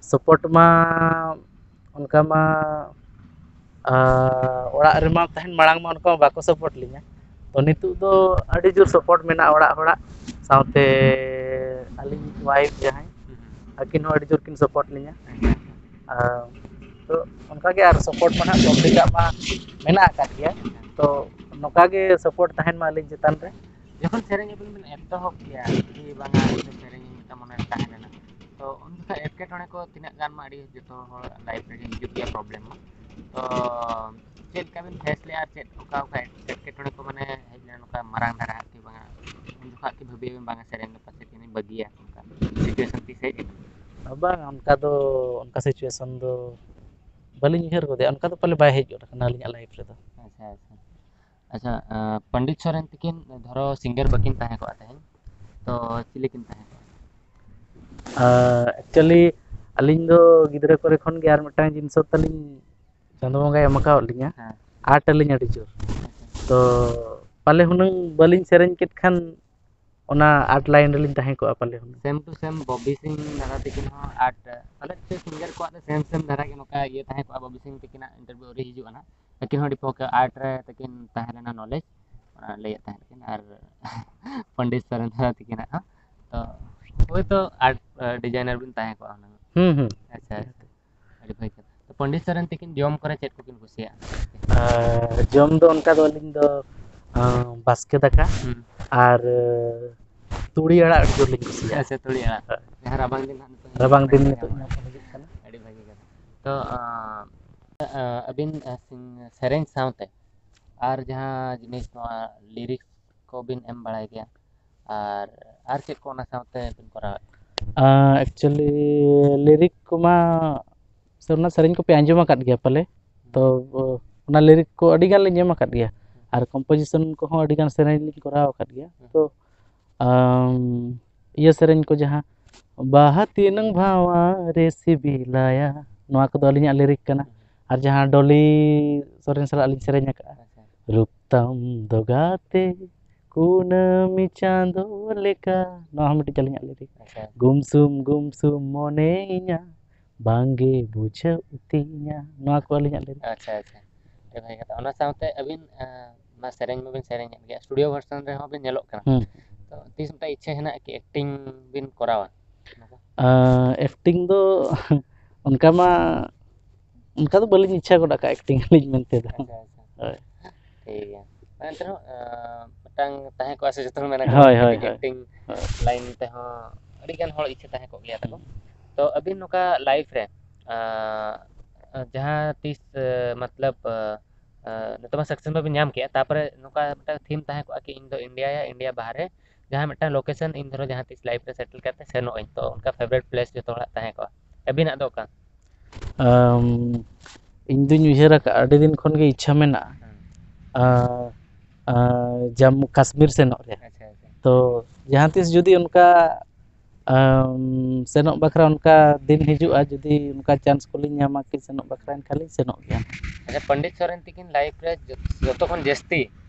ᱥᱟᱯᱳᱨᱴ ᱢᱟ ᱚᱱᱠᱟ ᱢᱟ ᱚᱲᱟᱜ ᱨᱮᱢᱟ ᱛᱟᱦᱮᱱ, ᱢᱟᱲᱟᱝ ᱢᱟ ᱚᱱᱠᱟ ᱢᱟ ᱵᱟᱠᱚ ᱥᱟᱯᱳᱨᱴ ᱞᱤᱧᱟ᱾ ᱛᱚ ᱱᱤᱛᱚᱜ ᱫᱚ ᱟᱹᱰᱤ ᱡᱳᱨ ᱥᱟᱯᱳᱨᱴ ᱢᱮᱱᱟᱜᱼᱟ ᱚᱲᱟᱜ ᱦᱚᱲᱟᱜ ᱥᱟᱶᱛᱮ ᱟᱹᱞᱤᱧ ᱣᱟᱭᱤᱯᱷ ᱡᱟᱦᱟᱸᱭ, ᱟᱹᱠᱤᱱ ᱦᱚᱸ ᱟᱹᱰᱤ ᱡᱳᱨ ᱠᱤᱱ ᱥᱟᱯᱳᱨᱴ ᱞᱤᱧᱟ᱾ ᱟᱨ ᱛᱚ ᱚᱱᱠᱟᱜᱮ ᱟᱨ ᱥᱟᱯᱳᱨᱴ ᱢᱟ ᱱᱟᱦᱟᱜ ᱯᱟᱵᱽᱞᱤᱠᱟᱜ ᱢᱟ ᱢᱮᱱᱟᱜ ᱟᱠᱟᱫ ᱜᱮᱭᱟ᱾ ᱛᱚ ᱱᱚᱝᱠᱟ ᱜᱮ ᱥᱟᱯᱳᱨᱴ ᱛᱟᱦᱮᱱ ᱢᱟ ᱟᱹᱞᱤᱧ ᱪᱮᱛᱟᱱ ᱨᱮ᱾ ᱡᱚᱠᱷᱚᱱ ᱥᱮᱨᱮᱧ ᱟᱵᱤᱱ ᱵᱤᱱ ᱮᱛᱚᱦᱚᱵ ᱠᱮᱭᱟ ᱠᱤ ᱵᱟᱝᱟ ᱤᱧ ᱫᱚ ᱥᱮᱨᱮᱧ ᱤᱧ ᱢᱤᱫᱴᱟᱝ ᱢᱚᱱᱮ ᱨᱮ ᱛᱟᱦᱮᱸ ᱞᱮᱱᱟ, ᱛᱚ ᱩᱱ ᱡᱚᱠᱷᱚᱱ ᱮᱴᱠᱮᱴᱚᱬᱮ ᱠᱚ ᱛᱤᱱᱟᱹᱜ ᱜᱟᱱ ᱢᱟ ᱟᱹᱰᱤ ᱡᱚᱛᱚ ᱦᱚᱲ ᱞᱟᱭᱤᱯᱷ ᱨᱮᱜᱮ ᱦᱤᱡᱩᱜ ᱜᱮᱭᱟ ᱯᱨᱚᱵᱞᱮᱢ ᱢᱟ᱾ ᱛᱚ ᱪᱮᱫ ᱞᱮᱠᱟ ᱵᱤᱱ ᱯᱷᱮᱥ ᱞᱮᱫᱼᱟ? ᱪᱮᱫ ᱚᱠᱟ ᱚᱠᱟ ᱮᱴᱠᱮᱴᱚᱬᱮ ᱠᱚ ᱢᱟᱱᱮ ᱦᱮᱡ ᱞᱮᱱᱟ ᱱᱚᱝᱠᱟ ᱢᱟᱨᱟᱝ ᱫᱷᱟᱨᱟ ᱠᱤ ᱵᱟᱝᱟ ᱩᱱ ᱡᱚᱠᱷᱚᱱ ᱠᱤ ᱵᱷᱟᱹᱵᱤ ᱟᱵᱤᱱ ᱵᱟᱝᱟ ᱥᱮᱨᱮᱧ ᱫᱚ ᱯᱟᱪᱮᱫ ᱤᱧ ᱵᱟᱹᱜᱤᱭᱟ, ᱚᱱᱠᱟ ᱥᱤᱪᱩᱭᱮᱥᱚᱱ ᱛᱤᱥ ᱦᱮᱡ ᱮᱱᱟ? ᱵᱟᱝ, ᱚᱱᱠᱟ ᱫᱚ ᱚᱱᱠᱟ ᱥᱤᱪᱩᱭᱮᱥᱚᱱ ᱫᱚ ᱵᱟᱹᱞᱤᱧ ᱩᱭᱦᱟᱹᱨ ᱜᱚᱫᱮᱜᱼᱟ, ᱚᱱᱠᱟ ᱫᱚ ᱯᱟᱞᱮ ᱵᱟᱭ ᱦᱮᱡ ᱜᱚᱫ ᱟᱠᱟᱱᱟ ᱟᱹᱞᱤᱧᱟᱜ ᱞᱟᱭᱤᱯᱷ ᱨᱮᱫᱚ᱾ ᱟᱪᱪᱷᱟ, ᱟᱪᱪᱷᱟ᱾ ᱟᱪᱪᱷᱟ, ᱯᱚᱱᱰᱤᱛ ᱥᱚᱨᱮᱱ ᱛᱤᱠᱤᱱ ᱫᱷᱚᱨᱚ ᱥᱤᱝᱜᱟᱨ ᱵᱟᱹᱠᱤᱱ ᱛᱟᱦᱮᱸ ᱠᱚᱜᱼᱟ ᱛᱮᱦᱮᱧ, ᱛᱚ ᱪᱤᱞᱤ ᱠᱤᱱ ᱛᱟᱦᱮᱸ ᱠᱚᱜᱼᱟ? ᱮᱠᱪᱩᱭᱮᱞᱤ ᱟᱹᱞᱤᱧ ᱫᱚ ᱜᱤᱫᱽᱨᱟᱹ ᱠᱚᱨᱮ ᱠᱷᱚᱱ ᱜᱮ ᱟᱨ ᱢᱤᱫᱴᱟᱝ ᱡᱤᱱᱤᱥ ᱛᱟᱹᱞᱤᱧ, ᱪᱟᱸᱫᱳ ᱵᱚᱸᱜᱟᱭ ᱮᱢ ᱟᱠᱟᱣᱟᱫ ᱞᱤᱧᱟ, ᱦᱮᱸ᱾ ᱟᱨᱴ ᱟᱹᱞᱤᱧ ᱟᱹᱰᱤ ᱡᱳᱨ᱾ ᱟᱪᱪᱷᱟ᱾ ᱛᱚ ᱯᱟᱞᱮ ᱦᱩᱱᱟᱹᱝ ᱵᱟᱹᱞᱤᱧ ᱥᱮᱨᱮᱧ ᱠᱮᱫ ᱠᱷᱟᱱ ᱚᱱᱟ ᱟᱨᱴ ᱞᱟᱭᱤᱱ ᱨᱮᱞᱤᱧ ᱛᱟᱦᱮᱸ ᱠᱚᱜᱼᱟ ᱯᱟᱞᱮ ᱦᱩᱱᱟᱹᱝ᱾ Same to same ᱵᱚᱵᱤ ᱥᱤᱝ ᱫᱟᱫᱟ ᱛᱟᱹᱠᱤᱱ ᱦᱚᱸ ᱟᱨᱴ, ᱯᱟᱞᱮ ᱥᱮ ᱥᱤᱝᱜᱟᱨ ᱠᱚᱣᱟᱜ ᱫᱚ ᱥᱮᱢ ᱥᱮᱢ ᱫᱷᱟᱨᱟ ᱜᱮ ᱱᱚᱝᱠᱟ ᱤᱭᱟᱹ ᱛᱟᱦᱮᱸ ᱠᱚᱜᱼᱟ᱾ ᱵᱚᱵᱤ ᱥᱤᱝ ᱛᱟᱹᱠᱤᱱᱟᱜ ᱤᱱᱴᱟᱨᱵᱷᱤᱭᱩ ᱟᱹᱣᱨᱤ ᱦᱤᱡᱩᱜᱼᱟ ᱱᱟᱦᱟᱜ᱾ ᱟᱹᱠᱤᱱ ᱦᱚᱸ ᱟᱹᱰᱤ ᱯᱚᱠᱟ ᱟᱨᱴ ᱨᱮ ᱛᱟᱹᱠᱤᱱ ᱛᱟᱦᱮᱸ ᱞᱮᱱᱟ ᱱᱚᱞᱮᱡᱽ, ᱚᱱᱟ ᱞᱟᱹᱭᱮᱫ ᱛᱟᱦᱮᱸᱫ ᱠᱤᱱ᱾ ᱟᱨ ᱯᱚᱱᱰᱤᱛ ᱥᱚᱨᱮᱱ ᱫᱟᱫᱟ ᱛᱟᱹᱠᱤᱱᱟᱜ ᱦᱚᱸ᱾ ᱛᱚ ᱦᱳᱭᱛᱳ ᱟᱨᱴ ᱰᱤᱡᱟᱭᱱᱟᱨ ᱵᱤᱱ ᱛᱟᱦᱮᱸ ᱠᱚᱜᱼᱟ ᱦᱩᱱᱟᱹᱝ᱾ ᱦᱩᱸ, ᱦᱩᱸ᱾ ᱟᱪᱪᱷᱟ, ᱟᱪᱪᱷᱟ᱾ ᱟᱹᱰᱤ ᱵᱷᱟᱹᱜᱤ ᱠᱟᱛᱷᱟ᱾ ᱛᱚ ᱯᱚᱱᱰᱤᱛ ᱥᱚᱨᱮᱱ ᱛᱟᱹᱠᱤᱱ ᱡᱚᱢ ᱠᱚᱨᱮ ᱪᱮᱫ ᱠᱚᱠᱤᱱ ᱠᱩᱥᱤᱭᱟᱜᱼᱟ? ᱟᱨ ᱡᱚᱢ ᱫᱚ ᱚᱱᱠᱟ ᱫᱚ ᱟᱹᱞᱤᱧ ᱫᱚ, ᱟᱸ, ᱵᱟᱥᱠᱮ ᱫᱟᱠᱟ ᱦᱩᱸ᱾ ᱟᱨ ᱛᱩᱲᱤ ᱟᱲᱟᱜ ᱟᱹᱰᱤ ᱡᱳᱨ ᱞᱤᱧ ᱠᱩᱥᱤᱭᱟᱜᱼᱟ᱾ ᱟᱪᱪᱷᱟ, ᱛᱩᱲᱤ ᱟᱲᱟᱜ᱾ ᱦᱳᱭ᱾ ᱡᱟᱦᱟᱸ ᱨᱟᱵᱟᱝ ᱫᱤᱱ ᱦᱟᱸᱜ ᱱᱤᱛᱚᱜ ᱨᱟᱵᱟᱝ ᱫᱤᱱ ᱧᱟᱢᱚᱜᱼᱟ᱾ ᱱᱤᱛᱚᱜ ᱧᱟᱢ ᱦᱤᱡᱩᱜ ᱠᱟᱱᱟ᱾ ᱟᱹᱰᱤ ᱵᱷᱟᱹᱜᱤ ᱠᱟᱛᱷᱟ᱾ ᱛᱚ, ᱟᱸ, ᱟᱸ, ᱟᱹᱵᱤᱱ, ᱟᱸ, ᱥᱤᱝ-, ᱥᱮᱨᱮᱧ ᱥᱟᱶᱛᱮ ᱟᱨ ᱡᱟᱦᱟᱸ ᱡᱤᱱᱤᱥ ᱱᱚᱣᱟ ᱞᱤᱨᱤᱠᱥ ᱠᱚᱵᱤᱱ ᱮᱢ ᱵᱟᱲᱟᱭ ᱜᱮᱭᱟ, ᱟᱨ, ᱟᱨ ᱪᱮᱫ ᱠᱚ ᱚᱱᱟ ᱥᱟᱶᱛᱮ ᱵᱤᱱ ᱠᱚᱨᱟᱣᱮᱫ? ᱟᱸ, actually ᱞᱤᱨᱤᱠ ᱠᱚᱢᱟ ᱥᱮ ᱚᱱᱟ ᱥᱮᱨᱮᱧ ᱠᱚᱯᱮ ᱟᱸᱡᱚᱢ ᱟᱠᱟᱫ ᱜᱮᱭᱟ ᱯᱟᱞᱮ? ᱛᱚ, ᱚ, ᱚᱱᱟ ᱞᱤᱨᱤᱠ ᱠᱚ ᱟᱹᱰᱤ ᱜᱟᱱ ᱞᱤᱧ ᱮᱢ ᱟᱠᱟᱫ ᱜᱮᱭᱟ᱾ ᱟᱨ ᱠᱚᱢᱯᱳᱡᱤᱥᱚᱱ ᱠᱚᱦᱚᱸ ᱟᱹᱰᱤ ᱜᱟᱱ ᱥᱮᱨᱮᱧ ᱞᱤᱧ ᱠᱚᱨᱟᱣ ᱟᱠᱟᱫ ᱜᱮᱭᱟ᱾ ᱛᱚ ᱟᱢ, ᱤᱭᱟᱹ ᱥᱮᱨᱮᱧ ᱠᱚ ᱡᱟᱦᱟᱸ ᱵᱟᱦᱟ ᱛᱤᱱᱟᱹᱝ ᱵᱷᱟᱣᱟ ᱨᱮ ᱥᱤᱵᱤᱞᱟᱭᱟ, ᱱᱚᱣᱟ ᱠᱚᱫᱚ ᱟᱹᱞᱤᱧᱟᱜ ᱞᱤᱨᱤᱠ ᱠᱟᱱᱟ᱾ ᱟᱨ ᱡᱟᱦᱟᱸ ᱰᱚᱞᱤ ᱥᱚᱨᱮᱱ ᱥᱟᱞᱟᱜ ᱞᱤᱧ ᱥᱮᱨᱮᱧ ᱟᱠᱟᱫᱼᱟ, ᱟᱪᱪᱷᱟ᱾ ᱨᱩᱯ ᱛᱟᱢ ᱫᱚ ᱜᱟᱛᱮ ᱠᱩᱱᱟᱹᱢᱤ ᱪᱟᱸᱫᱚ ᱞᱮᱠᱟ, ᱱᱚᱣᱟ ᱦᱚᱸ ᱢᱤᱫᱴᱤᱡ ᱟᱹᱞᱤᱧᱟᱜ ᱞᱤᱨᱤᱠ᱾ ᱟᱪᱪᱷᱟ᱾ ᱜᱩᱢᱥᱩᱢ ᱜᱩᱢᱥᱩᱢ ᱢᱚᱱᱮᱭᱤᱧᱟ ᱵᱟᱝᱜᱮ ᱵᱩᱡᱷᱟᱹᱣ ᱛᱤᱧᱟ, ᱱᱚᱣᱟ ᱠᱚ ᱟᱹᱞᱤᱧᱟᱜ ᱞᱤᱨᱤᱠ᱾ ᱟᱪᱪᱷᱟ, ᱟᱪᱪᱷᱟ᱾ ᱟᱹᱰᱤ ᱵᱷᱟᱜᱮ ᱠᱟᱛᱷᱟ᱾ ᱚᱱᱟ ᱥᱟᱶᱛᱮ ᱟᱹᱵᱤᱱ, ᱟᱸ, ᱢᱟ ᱥᱮᱨᱮᱧ ᱢᱟᱵᱤᱱ ᱥᱮᱨᱮᱧᱮᱫ ᱜᱮᱭᱟ, ᱥᱴᱩᱰᱤᱭᱳ ᱵᱷᱟᱨᱥᱚᱱ ᱨᱮᱦᱚᱸ ᱵᱤᱱ ᱧᱮᱞᱚᱜ ᱠᱟᱱᱟ᱾ ᱦᱩᱸ᱾ ᱛᱚ ᱛᱤᱥ ᱢᱤᱫᱴᱟᱝ ᱤᱪᱪᱷᱟᱹ ᱦᱮᱱᱟᱜ ᱠᱤ ᱮᱠᱴᱤᱝ ᱵᱤᱱ ᱠᱚᱨᱟᱣᱟ? ᱮᱠᱴᱤᱝ ᱫᱚ ᱚᱱᱠᱟ ᱢᱟ, ᱚᱱᱠᱟ ᱫᱚ ᱵᱟᱹᱞᱤᱧ ᱤᱪᱪᱷᱟ ᱜᱚᱫ ᱟᱠᱟᱫ ᱮᱠᱴᱤᱝ ᱟᱹᱞᱤᱧ ᱢᱮᱱᱛᱮ ᱫᱚ᱾ ᱟᱪᱪᱷᱟ, ᱟᱪᱪᱷᱟ᱾ ᱦᱳᱭ᱾ ᱴᱷᱤᱠ ᱜᱮᱭᱟ᱾ ᱮᱱᱛᱮ ᱨᱮᱦᱚᱸ, ᱟᱸ, ᱢᱤᱫᱴᱟᱝ ᱛᱟᱦᱮᱸ ᱠᱚᱜᱼᱟ ᱥᱮ, ᱡᱚᱛᱚ ᱦᱚᱲ ᱢᱮᱱᱟ ᱠᱚ ᱦᱳᱭ, ᱦᱳᱭ, ᱠᱟᱹᱴᱤᱡ ᱦᱳᱭ᱾ ᱮᱠᱴᱤᱝ ᱦᱳᱭ᱾ ᱞᱟᱭᱤᱱ ᱛᱮᱦᱚᱸ ᱟᱹᱰᱤ ᱜᱟᱱ ᱦᱚᱲ ᱤᱪᱪᱷᱟᱹ ᱛᱟᱦᱮᱸ ᱠᱚᱜ ᱜᱮᱭᱟ ᱛᱟᱠᱚ᱾ ᱦᱩᱸ᱾ ᱛᱚ ᱟᱹᱵᱤᱱ ᱱᱚᱝᱠᱟ ᱞᱟᱭᱤᱯᱷ ᱨᱮ, ᱟᱸ, ᱡᱟᱦᱟᱸ ᱛᱤᱥ, ᱟᱸ, ᱢᱚᱛᱞᱚᱵ, ᱟᱸ, ᱟᱸ, ᱱᱤᱛᱚᱜ ᱢᱟ ᱥᱟᱠᱥᱮᱥ ᱢᱟᱵᱤᱱ ᱧᱟᱢ ᱠᱮᱜᱼᱟ, ᱛᱟᱨᱯᱚᱨᱮ ᱱᱚᱝᱠᱟ ᱢᱤᱫᱴᱟᱝ ᱛᱷᱤᱢ ᱛᱟᱦᱮᱸ ᱠᱚᱜᱼᱟ ᱠᱤ ᱤᱧ ᱫᱚ ᱤᱱᱰᱤᱭᱟ ᱭᱟ ᱤᱱᱰᱤᱭᱟ ᱵᱟᱦᱨᱮ ᱡᱟᱦᱟᱸ ᱢᱤᱫᱴᱟᱝ ᱞᱳᱠᱮᱥᱚᱱ ᱤᱧ ᱫᱷᱚᱨᱚ ᱡᱟᱦᱟᱸ ᱛᱤᱥ ᱞᱟᱭᱤᱯᱷ ᱨᱮ ᱥᱮᱴᱮᱞ ᱠᱟᱛᱮ ᱥᱮᱱᱚᱜ ᱟᱹᱧ, ᱛᱚ ᱚᱱᱠᱟ ᱯᱷᱮᱵᱟᱨᱮᱴ ᱯᱞᱮᱥ ᱡᱚᱛᱚ ᱦᱚᱲᱟᱜ ᱛᱟᱦᱮᱸ ᱠᱚᱜᱼᱟ, ᱟᱹᱵᱤᱱᱟᱜ ᱫᱚ ᱚᱠᱟ? ᱟᱢ, ᱤᱧ ᱫᱩᱧ ᱩᱭᱦᱟᱹᱨ ᱟᱠᱟᱫᱼᱟ, ᱟᱹᱰᱤ ᱫᱤᱱ ᱠᱷᱚᱱ ᱜᱮ ᱤᱪᱪᱷᱟᱹ ᱢᱮᱱᱟᱜᱼᱟ, ᱦᱩᱸ᱾ ᱟᱸ, ᱟᱸ, ᱡᱟᱢᱢᱩ ᱠᱟᱥᱢᱤᱨ ᱥᱮᱱᱚᱜ ᱨᱮᱭᱟᱜ᱾ ᱟᱪᱪᱷᱟ, ᱟᱪᱪᱷᱟ᱾ ᱛᱚ ᱡᱟᱦᱟᱸ ᱛᱤᱥ ᱡᱩᱫᱤ ᱚᱱᱠᱟ, ᱟᱢ, ᱥᱮᱱᱚᱜ ᱵᱟᱠᱷᱨᱟ ᱚᱱᱠᱟ ᱫᱤᱱ ᱦᱤᱡᱩᱜᱼᱟ, ᱡᱩᱫᱤ ᱚᱱᱠᱟ ᱪᱟᱱᱥ ᱠᱚᱞᱤᱧ ᱧᱟᱢᱟ ᱠᱤ ᱥᱮᱱᱚᱜ ᱵᱟᱠᱷᱨᱟ, ᱮᱱᱠᱷᱟᱱ ᱞᱤᱧ ᱥᱮᱱᱚᱜ ᱜᱮᱭᱟ᱾ ᱟᱪᱪᱷᱟ, ᱯᱚᱱᱰᱤᱛ ᱥᱚᱨᱮᱱ ᱛᱤᱠᱤᱱ ᱞᱟᱭᱤᱯᱷ ᱨᱮ ᱡᱚ-, ᱡᱚᱛᱚ ᱠᱷᱚᱱ ᱡᱟᱹᱥᱛᱤ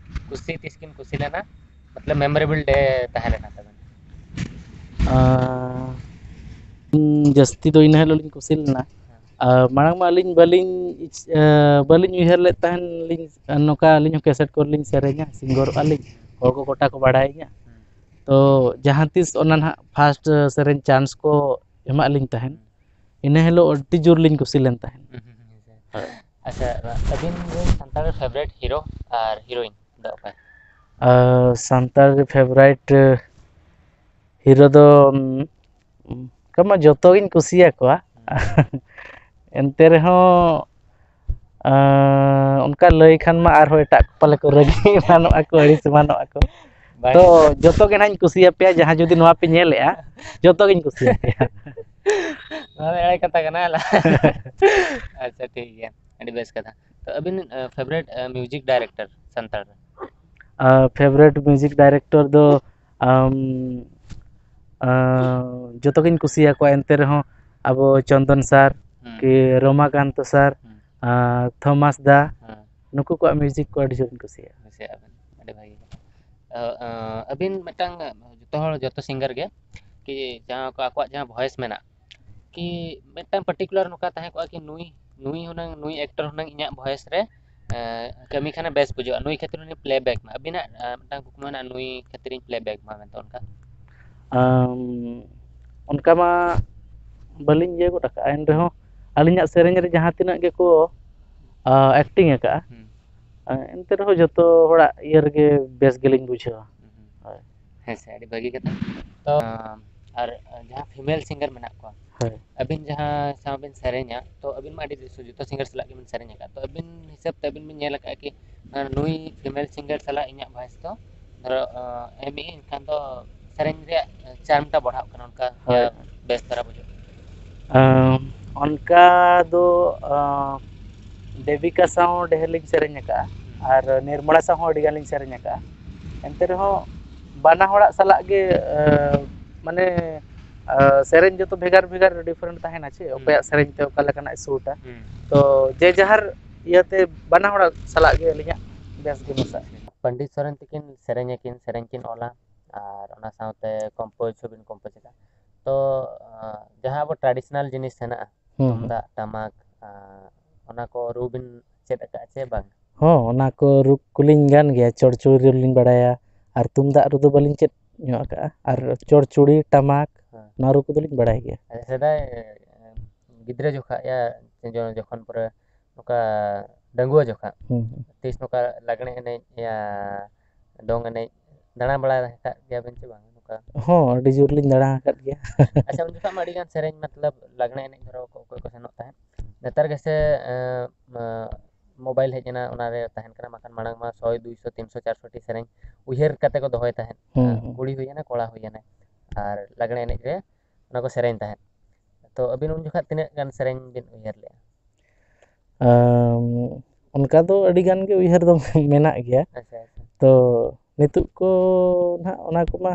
ᱠᱩᱥᱤ ᱛᱤᱥ ᱠᱤᱱ ᱠᱩᱥᱤ ᱞᱮᱱᱟ, ᱢᱚᱛᱞᱚᱵ ᱢᱮᱢᱳᱨᱮᱵᱚᱞ ᱰᱮ ᱛᱟᱦᱮᱸ ᱞᱮᱱᱟ ᱛᱟᱵᱮᱱ? ᱟᱸ, ᱡᱟᱹᱥᱛᱤ ᱫᱚ ᱤᱱᱟᱹ ᱦᱤᱞᱳᱜ ᱞᱤᱧ ᱠᱩᱥᱤ ᱞᱮᱱᱟ᱾ ᱦᱮᱸ᱾ ᱟᱨ ᱢᱟᱲᱟᱝ ᱢᱟ ᱟᱹᱞᱤᱧ ᱵᱟᱹᱞᱤᱧ ᱤᱪ-, ᱟᱸ, ᱵᱟᱹᱞᱤᱧ ᱩᱭᱦᱟᱹᱨ ᱞᱮᱫ ᱛᱟᱦᱮᱱ ᱞᱤᱧ, ᱱᱚᱝᱠᱟ ᱟᱹᱞᱤᱧ ᱦᱚᱸ ᱠᱮᱥᱮᱴ ᱠᱚᱨᱮ ᱞᱤᱧ ᱥᱮᱨᱮᱧᱟ, ᱥᱤᱝᱜᱚᱨᱚᱜᱼᱟ ᱞᱤᱧ, ᱦᱚᱲ ᱠᱚ ᱜᱚᱴᱟ ᱠᱚ ᱵᱟᱲᱟᱭᱤᱧᱟ᱾ ᱦᱮᱸ᱾ ᱛᱚ ᱡᱟᱦᱟᱸ ᱛᱤᱥ ᱚᱱᱟ ᱱᱟᱦᱟᱜ ᱯᱷᱟᱥᱴ ᱥᱮᱨᱮᱧ ᱪᱟᱱᱥ ᱠᱚ ᱮᱢᱟᱜ ᱞᱤᱧ ᱛᱟᱦᱮᱸᱱ, ᱦᱮᱸ᱾ ᱤᱱᱟᱹ ᱦᱤᱞᱳᱜ ᱟᱹᱰᱤ ᱡᱳᱨ ᱞᱤᱧ ᱠᱩᱥᱤ ᱞᱮᱱ ᱛᱟᱦᱮᱸᱱ᱾ ᱦᱩᱸ, ᱦᱩᱸ, ᱦᱩᱸ, ᱦᱩᱸ᱾ ᱦᱳᱭ᱾ ᱟᱪᱪᱷᱟ, ᱟᱹᱵᱤᱱ ᱨᱮᱱ ᱥᱟᱱᱛᱟᱲ ᱨᱮ ᱯᱷᱮᱵᱟᱨᱮᱴ ᱦᱤᱨᱳ ᱟᱨ ᱦᱤᱨᱳᱭᱤᱱ ᱫᱚ ᱚᱠᱚᱭ? ᱟᱨ ᱥᱟᱱᱛᱟᱲ ᱨᱮ ᱯᱷᱮᱵᱟᱨᱮᱴ ᱦᱤᱨᱳ ᱫᱚ, ᱩᱸ, ᱚᱱᱠᱟ ᱢᱟ ᱡᱚᱛᱚ ᱜᱤᱧ ᱠᱩᱥᱤᱭᱟᱠᱚᱣᱟ᱾ ᱦᱩᱸ᱾ ᱮᱱᱛᱮ ᱨᱮᱦᱚᱸ, ᱟᱸ, ᱚᱱᱠᱟ ᱞᱟᱹᱭ ᱠᱷᱟᱱ ᱢᱟ ᱟᱨᱦᱚᱸ ᱮᱴᱟᱜ ᱠᱚ ᱯᱟᱞᱮ ᱠᱚ ᱨᱟᱹᱜᱤ ᱮᱢᱟᱱᱚᱜᱼᱟ ᱠᱚ, ᱟᱹᱲᱤᱥ ᱮᱢᱟᱱᱚᱜᱼᱟ ᱠᱚ᱾ ᱵᱟᱝ᱾ ᱛᱚ ᱡᱚᱛᱚ ᱜᱮ ᱱᱟᱦᱟᱜ ᱤᱧ ᱠᱩᱥᱤᱭᱟᱯᱮᱭᱟ, ᱡᱟᱦᱟᱸ ᱡᱩᱫᱤ ᱱᱚᱣᱟ ᱯᱮ ᱧᱮᱞᱮᱜᱼᱟ, ᱡᱚᱛᱚ ᱜᱤᱧ ᱠᱩᱥᱤᱭᱟᱯᱮᱭᱟ᱾ ᱱᱚᱣᱟ ᱫᱚ ᱮᱲᱮ ᱠᱟᱛᱷᱟ ᱠᱟᱱᱟ᱾ ᱟᱪᱪᱷᱟ, ᱴᱷᱤᱠ ᱜᱮᱭᱟ, ᱟᱹᱰᱤ ᱵᱮᱥ ᱠᱟᱛᱷᱟ᱾ ᱛᱚ ᱟᱹᱵᱤᱱ ᱯᱷᱮᱵᱟᱨᱮᱴ ᱢᱤᱣᱡᱤᱠ ᱰᱟᱭᱨᱮᱠᱴᱚᱨ ᱥᱟᱱᱛᱟᱲ ᱨᱮ? ᱯᱷᱮᱵᱟᱨᱮᱴ ᱢᱤᱣᱡᱤᱠ ᱰᱟᱭᱨᱮᱠᱴᱚᱨ ᱫᱚ ᱟᱢ, ᱟ, ᱡᱚᱛᱚ ᱜᱤᱧ ᱠᱩᱥᱤᱭᱟᱠᱚᱣᱟ, ᱮᱱᱛᱮ ᱨᱮᱦᱚᱸ ᱟᱵᱚ ᱪᱚᱱᱫᱚᱱ ᱥᱟᱨ, ᱦᱩᱸ᱾ ᱠᱤ ᱨᱚᱢᱟᱠᱟᱱᱛᱚ ᱥᱟᱨ, ᱦᱩᱸ᱾ ᱟ, ᱛᱷᱚᱢᱟᱥ ᱫᱟ, ᱦᱮᱸ᱾ ᱱᱩᱠᱩ ᱠᱚᱣᱟᱜ ᱢᱤᱣᱡᱤᱠ ᱠᱚ ᱟᱹᱰᱤ ᱡᱳᱨᱤᱧ ᱠᱩᱥᱤᱭᱟᱜᱼᱟ᱾ ᱠᱩᱥᱤᱭᱟᱜᱼᱟ ᱵᱮᱱ, ᱟᱹᱰᱤ ᱵᱷᱟᱹᱜᱤ ᱠᱟᱛᱷᱟ᱾ ᱛᱚ, ᱟᱹᱵᱤᱱ ᱢᱤᱫᱴᱟᱝ, ᱡᱚᱛᱚ ᱦᱚᱲ, ᱡᱚᱛᱚ ᱥᱤᱝᱜᱟᱨ ᱜᱮ ᱠᱤ ᱡᱟᱦᱟᱸ ᱠᱚ ᱟᱠᱚᱣᱟᱜ ᱡᱟᱦᱟᱸ ᱵᱷᱚᱭᱮᱥ ᱢᱮᱱᱟᱜ, ᱠᱤ ᱢᱤᱫᱴᱟᱝ ᱯᱟᱨᱴᱤᱠᱩᱞᱟᱨ ᱱᱚᱝᱠᱟ ᱛᱟᱦᱮᱸ ᱠᱚᱜᱼᱟ ᱠᱤ ᱱᱩᱭ, ᱱᱩᱭ ᱦᱩᱱᱟᱹᱝ, ᱱᱩᱭ ᱮᱠᱴᱚᱨ ᱦᱩᱱᱟᱹᱝ ᱤᱧᱟᱹᱜ ᱵᱷᱚᱭᱮᱥ ᱨᱮ, ᱮᱸ, ᱠᱟᱹᱢᱤ ᱠᱷᱟᱱᱮ ᱵᱮᱥ ᱵᱩᱡᱷᱟᱹᱜᱼᱟ, ᱱᱩᱭ ᱠᱷᱟᱹᱛᱤᱨ ᱩᱱᱤ ᱯᱞᱮᱵᱮᱠ ᱢᱟ? ᱟᱹᱵᱤᱱᱟᱜ, ᱮᱸ, ᱢᱤᱫᱴᱟᱝ ᱠᱩᱠᱢᱩ ᱢᱮᱱᱟᱜᱼᱟ, ᱱᱩᱭ ᱠᱷᱟᱹᱛᱤᱨᱤᱧ ᱯᱞᱮᱵᱮᱠ ᱢᱟ ᱢᱮᱱᱛᱮ ᱚᱱᱠᱟ? ᱟᱢ, ᱚᱱᱠᱟ ᱢᱟ ᱵᱟᱹᱞᱤᱧ ᱤᱭᱟᱹ ᱜᱚᱫ ᱟᱠᱟᱫᱼᱟ, ᱮᱱ ᱨᱮᱦᱚᱸ ᱟᱹᱞᱤᱧᱟᱜ ᱥᱮᱨᱮᱧ ᱨᱮ ᱡᱟᱦᱟᱸ ᱛᱤᱱᱟᱹᱜ ᱜᱮᱠᱚ, ᱟ, ᱮᱠᱴᱤᱝ ᱟᱠᱟᱫᱼᱟ, ᱦᱩᱸ᱾ ᱟ, ᱮᱱᱛᱮ ᱨᱮᱦᱚᱸ ᱡᱚᱛᱚ ᱦᱚᱲᱟᱜ ᱤᱭᱟᱹ ᱨᱮᱜᱮ ᱵᱮᱥ ᱜᱮᱞᱤᱧ ᱵᱩᱡᱷᱟᱹᱣᱟ᱾ ᱦᱩᱸ᱾ ᱦᱳᱭ᱾ ᱦᱮᱸ ᱥᱮ, ᱟᱹᱰᱤ ᱵᱷᱟᱹᱜᱤ ᱠᱟᱛᱷᱟ᱾ ᱛᱚ, ᱟᱨ ᱡᱟᱦᱟᱸ ᱯᱷᱤᱢᱮᱞ ᱥᱤᱝᱜᱟᱨ ᱢᱮᱱᱟᱜ ᱠᱚᱣᱟ, ᱦᱳᱭ᱾ ᱟᱹᱵᱤᱱ ᱡᱟᱦᱟᱸ ᱥᱟᱶ ᱵᱤᱱ ᱥᱮᱨᱮᱧᱟ, ᱛᱚ ᱟᱹᱵᱤᱱ ᱢᱟ ᱟᱹᱰᱤ ᱡᱚᱛᱚ ᱥᱤᱝᱜᱟᱨ ᱥᱟᱞᱟᱜ ᱜᱮᱵᱤᱱ ᱥᱮᱨᱮᱧ ᱟᱠᱟᱫ, ᱛᱚ ᱟᱹᱵᱤᱱ ᱦᱤᱥᱟᱹᱵ ᱛᱮ ᱟᱹᱵᱤᱱ ᱵᱤᱱ ᱧᱮᱞ ᱟᱠᱟᱫᱼᱟ ᱠᱤ, ᱟᱨ ᱱᱩᱭ ᱯᱷᱤᱢᱮᱞ ᱥᱤᱝᱜᱟᱨ ᱥᱟᱞᱟᱜ ᱤᱧᱟᱹᱜ ᱵᱷᱚᱭᱮᱥ ᱫᱚ ᱫᱷᱚᱨᱚ, ᱟᱸ, ᱮᱢ ᱤᱧ ᱮᱱᱠᱷᱟᱱ ᱫᱚ ᱥᱮᱨᱮᱧ ᱨᱮᱭᱟᱜ ᱪᱟᱨᱢ ᱴᱟ ᱵᱟᱲᱦᱟᱜ ᱠᱟᱱᱟ, ᱚᱱᱠᱟ ᱦᱳᱭ᱾ ᱵᱮᱥ ᱫᱷᱟᱨᱟ ᱵᱩᱡᱷᱟᱹᱜ ᱠᱟᱱᱟ? ᱟᱸ, ᱚᱱᱠᱟ ᱫᱚ, ᱟᱸ, ᱫᱮᱵᱤᱠᱟ ᱥᱟᱶ ᱰᱷᱮᱨ ᱞᱤᱧ ᱥᱮᱨᱮᱧ ᱟᱠᱟᱫᱼᱟ ᱟᱨ ᱱᱤᱨᱢᱚᱞᱟ ᱥᱟᱶ ᱦᱚᱸ ᱟᱹᱰᱤ ᱜᱟᱱ ᱞᱤᱧ ᱥᱮᱨᱮᱧ ᱟᱠᱟᱫᱼᱟ᱾ ᱮᱱᱛᱮ ᱨᱮᱦᱚᱸ ᱵᱟᱱᱟ ᱦᱚᱲᱟᱜ ᱥᱟᱞᱟᱜ ᱜᱮ, ᱟᱸ, ᱢᱟᱱᱮ, ᱟᱸ, ᱥᱮᱨᱮᱧ ᱡᱚᱛᱚ ᱵᱷᱮᱜᱟᱨ ᱵᱷᱮᱜᱟᱨ ᱰᱤᱯᱷᱟᱨᱮᱱᱴ ᱛᱟᱦᱮᱱᱟ ᱪᱮ, ᱦᱩᱸ᱾ ᱚᱠᱚᱭᱟᱜ ᱥᱮᱨᱮᱧ ᱛᱮ ᱚᱠᱟ ᱞᱮᱠᱟᱱᱟᱜ ᱥᱩᱴᱟ᱾ ᱦᱩᱸ᱾ ᱛᱚ ᱡᱮ ᱡᱟᱦᱟᱨ ᱤᱭᱟᱹᱛᱮ ᱵᱟᱱᱟ ᱦᱚᱲᱟᱜ ᱥᱟᱞᱟᱜ ᱜᱮ ᱟᱹᱞᱤᱧᱟᱜ ᱵᱮᱥ ᱜᱮ ᱢᱮᱥᱟᱜᱼᱟ᱾ ᱯᱚᱱᱰᱤᱛ ᱥᱚᱨᱮᱱ ᱛᱤᱠᱤᱱ ᱥᱮᱨᱮᱧ ᱟᱹᱠᱤᱱ, ᱥᱮᱨᱮᱧ ᱠᱤᱱ ᱚᱞᱟ ᱟᱨ ᱚᱱᱟ ᱥᱟᱶᱛᱮ ᱠᱚᱢᱯᱳᱡᱽ ᱦᱚᱸᱵᱤᱱ ᱠᱚᱢᱯᱳᱡᱽ ᱟᱠᱟᱫᱼᱟ᱾ ᱛᱚ, ᱟᱸ, ᱡᱟᱦᱟᱸ ᱟᱵᱚ ᱴᱨᱟᱰᱤᱥᱚᱱᱟᱞ ᱡᱤᱱᱤᱥ ᱦᱮᱱᱟᱜᱼᱟ, ᱦᱩᱸ, ᱦᱩᱸ᱾ ᱛᱩᱢᱫᱟᱜ, ᱴᱟᱢᱟᱠ, ᱟᱸ, ᱚᱱᱟ ᱠᱚ ᱨᱩ ᱵᱤᱱ ᱪᱮᱫ ᱟᱠᱟᱫᱼᱟ ᱪᱮ ᱵᱟᱝ? ᱦᱚᱸ, ᱚᱱᱟ ᱠᱚ ᱨᱩ ᱠᱚᱞᱤᱧ ᱜᱟᱱ ᱜᱮᱭᱟ, ᱪᱚᱲᱪᱩᱲᱤ ᱨᱩᱞᱤᱧ ᱵᱟᱲᱟᱭᱟ, ᱟᱨ ᱛᱩᱢᱫᱟᱜ ᱨᱩ ᱫᱚ ᱵᱟᱹᱞᱤᱧ ᱪᱮᱫ ᱧᱚᱜ ᱟᱠᱟᱫᱼᱟ, ᱟᱨ ᱪᱚᱲᱪᱩᱲᱤ, ᱴᱟᱢᱟᱠ, ᱦᱮᱸ᱾ ᱱᱚᱣᱟ ᱨᱩ ᱠᱚᱫᱚᱞᱤᱧ ᱵᱟᱲᱟᱭ ᱜᱮᱭᱟ᱾ ᱟᱪᱪᱷᱟ, ᱥᱮᱫᱟᱭ, ᱮᱸ, ᱜᱤᱫᱽᱨᱟᱹ ᱡᱚᱠᱷᱟᱡ ᱭᱟ, ᱡᱚ-, ᱡᱚᱠᱷᱚᱱ ᱯᱩᱨᱟᱹ ᱱᱚᱝᱠᱟ ᱰᱟᱺᱜᱩᱣᱟᱹ ᱡᱚᱠᱷᱟᱡ, ᱦᱩᱸ, ᱦᱩᱸ᱾ ᱛᱤᱥ ᱱᱚᱝᱠᱟ ᱞᱟᱜᱽᱬᱮ ᱮᱱᱮᱡ ᱭᱟ ᱫᱚᱝ ᱮᱱᱮᱡ ᱫᱟᱬᱟ ᱵᱟᱲᱟ ᱟᱠᱟᱫ ᱜᱮᱭᱟ ᱵᱮᱱ ᱪᱮ ᱵᱟᱝ? ᱱᱚᱝᱠᱟ᱾ ᱦᱚᱸ, ᱟᱹᱰᱤ ᱡᱳᱨ ᱞᱤᱧ ᱫᱟᱬᱟ ᱟᱠᱟᱫ ᱜᱮᱭᱟ᱾ ᱟᱪᱪᱷᱟ, ᱩᱱ ᱡᱚᱠᱷᱟᱡ ᱢᱟ ᱟᱹᱰᱤ ᱜᱟᱱ ᱥᱮᱨᱮᱧ, ᱢᱚᱛᱞᱚᱵ, ᱞᱟᱜᱽᱬᱮ ᱮᱱᱮᱡ ᱫᱷᱚᱨᱚ ᱠᱚ ᱚᱠᱚᱭ ᱠᱚ ᱥᱮᱱᱚᱜ ᱛᱟᱦᱮᱸᱫ᱾ ᱱᱮᱛᱟᱨ ᱜᱮᱥᱮ, ᱮᱸ, ᱢᱟ-, ᱢᱳᱵᱟᱭᱤᱞ ᱦᱮᱡ ᱮᱱᱟ, ᱚᱱᱟ ᱨᱮ ᱛᱟᱦᱮᱱ ᱠᱟᱱᱟ, ᱵᱟᱠᱷᱟᱱ ᱢᱟᱲᱟᱝ ᱢᱟ ᱥᱚᱭ, ᱫᱩᱭᱥᱚ, ᱛᱤᱱᱥᱚ, ᱪᱟᱨᱥᱚ ᱴᱤ ᱥᱮᱨᱮᱧ ᱩᱭᱦᱟᱹᱨ ᱠᱟᱛᱮ ᱠᱚ ᱫᱚᱦᱚᱭ ᱛᱟᱦᱮᱸᱫ᱾ ᱦᱩᱸ, ᱦᱩᱸ᱾ ᱠᱩᱲᱤ ᱦᱩᱭᱮᱱᱟ, ᱠᱚᱲᱟ ᱦᱩᱭᱮᱱᱟ, ᱟᱨ ᱞᱟᱜᱽᱬᱮ ᱮᱱᱮᱡ ᱨᱮ ᱚᱱᱟ ᱠᱚ ᱥᱮᱨᱮᱧ ᱛᱟᱦᱮᱸᱫ᱾ ᱛᱚ, ᱟᱹᱵᱤᱱ ᱩᱱ ᱡᱚᱠᱷᱟᱡ ᱛᱤᱱᱟᱹᱜ ᱜᱟᱱ ᱥᱮᱨᱮᱧ ᱵᱤᱱ ᱩᱭᱦᱟᱹᱨ ᱞᱮᱜᱼᱟ? ᱟᱢ, ᱚᱱᱠᱟ ᱫᱚ ᱟᱹᱰᱤ ᱜᱟᱱ ᱜᱮ ᱩᱭᱦᱟᱹᱨ ᱫᱚ ᱢᱮᱱᱟᱜ ᱜᱮᱭᱟ᱾ ᱟᱪᱪᱷᱟ ᱟᱪᱪᱷᱟ᱾ ᱛᱚ ᱱᱤᱛᱚᱜ ᱠᱚ ᱱᱟᱦᱟᱜ ᱚᱱᱟ ᱠᱚᱢᱟ,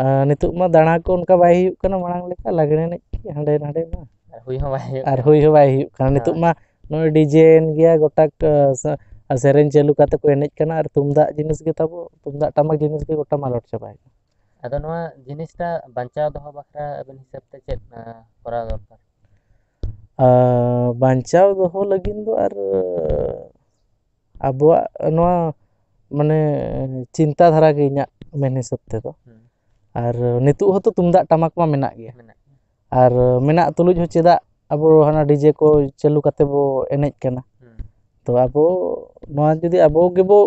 ᱟᱨ ᱱᱤᱛᱚᱜ ᱢᱟ ᱫᱟᱬᱟ ᱠᱚ ᱚᱱᱠᱟ ᱵᱟᱭ ᱦᱩᱭᱩᱜ ᱠᱟᱱᱟ, ᱢᱟᱲᱟᱝ ᱞᱮᱠᱟ ᱞᱟᱜᱽᱲᱮ ᱮᱱᱮᱡ ᱜᱮ ᱦᱟᱸᱰᱮ ᱱᱟᱰᱮ ᱢᱟ᱾ ᱟᱨ ᱦᱩᱭ ᱦᱚᱸ ᱵᱟᱭ ᱦᱩᱭᱩᱜ ᱟᱨ ᱠᱟᱱᱟ᱾ ᱦᱩᱭ ᱦᱚᱸ ᱵᱟᱭ ᱦᱩᱭᱩᱜ ᱠᱟᱱᱟ᱾ ᱱᱤᱛᱚᱜ ᱦᱳᱭ᱾ ᱢᱟ ᱱᱚᱜᱼᱚᱭ ᱰᱤᱡᱮ ᱮᱱ ᱜᱮᱭᱟ, ᱜᱚᱴᱟ ᱠ-, ᱥᱮ-, ᱥᱮᱨᱮᱧ ᱪᱟᱹᱞᱩ ᱠᱟᱛᱮ ᱠᱚ ᱮᱱᱮᱡ ᱠᱟᱱᱟ, ᱟᱨ ᱛᱩᱢᱫᱟᱜ ᱡᱤᱱᱤᱥ ᱜᱮ ᱛᱟᱵᱚ, ᱛᱩᱢᱫᱟᱜ ᱴᱟᱢᱟᱠ ᱡᱤᱱᱤᱥ ᱜᱮ ᱜᱚᱴᱟ ᱢᱟᱞᱚᱴ ᱪᱟᱵᱟᱭᱮᱱᱟ᱾ ᱟᱫᱚ ᱱᱚᱣᱟ ᱡᱤᱱᱤᱥᱴᱟ ᱵᱟᱧᱪᱟᱣ ᱫᱚᱦᱚ ᱵᱟᱠᱷᱨᱟ ᱟᱵᱤᱱ ᱦᱤᱥᱟᱹᱵ ᱛᱮ ᱪᱮᱫ, ᱟᱸ, ᱠᱚᱨᱟᱣ ᱫᱚᱨᱠᱟᱨ? ᱟᱨ ᱵᱟᱧᱪᱟᱣ ᱫᱚᱦᱚ ᱞᱟᱹᱜᱤᱫ ᱫᱚ ᱟᱨ ᱟᱵᱚᱣᱟᱜ ᱱᱚᱣᱟ ᱢᱟᱱᱮ ᱪᱤᱱᱛᱟ ᱫᱷᱟᱨᱟ ᱜᱮ ᱤᱧᱟᱹᱜ ᱢᱮᱱ ᱦᱤᱥᱟᱹᱵ ᱛᱮᱫᱚ᱾ ᱦᱩᱸ᱾ ᱟᱨ ᱱᱤᱛᱚᱜ ᱦᱚᱸᱛᱚ ᱛᱩᱢᱫᱟᱜ ᱴᱟᱢᱟᱠ ᱢᱟ ᱢᱮᱱᱟᱜ ᱜᱮᱭᱟ, ᱢᱮᱱᱟᱜ ᱜᱮᱭᱟ᱾ ᱟᱨ ᱢᱮᱱᱟᱜ ᱛᱩᱞᱩᱡ ᱦᱚᱸ ᱪᱮᱫᱟᱜ ᱟᱵᱚ ᱦᱟᱱᱟ ᱰᱤᱡᱮ ᱠᱚ ᱪᱟᱹᱞᱩ ᱠᱟᱛᱮ ᱵᱚ ᱮᱱᱮᱡ ᱠᱟᱱᱟ? ᱦᱩᱸ᱾ ᱛᱚ ᱟᱵᱚ ᱱᱚᱣᱟ ᱡᱩᱫᱤ ᱟᱵᱚ ᱜᱮᱵᱚ,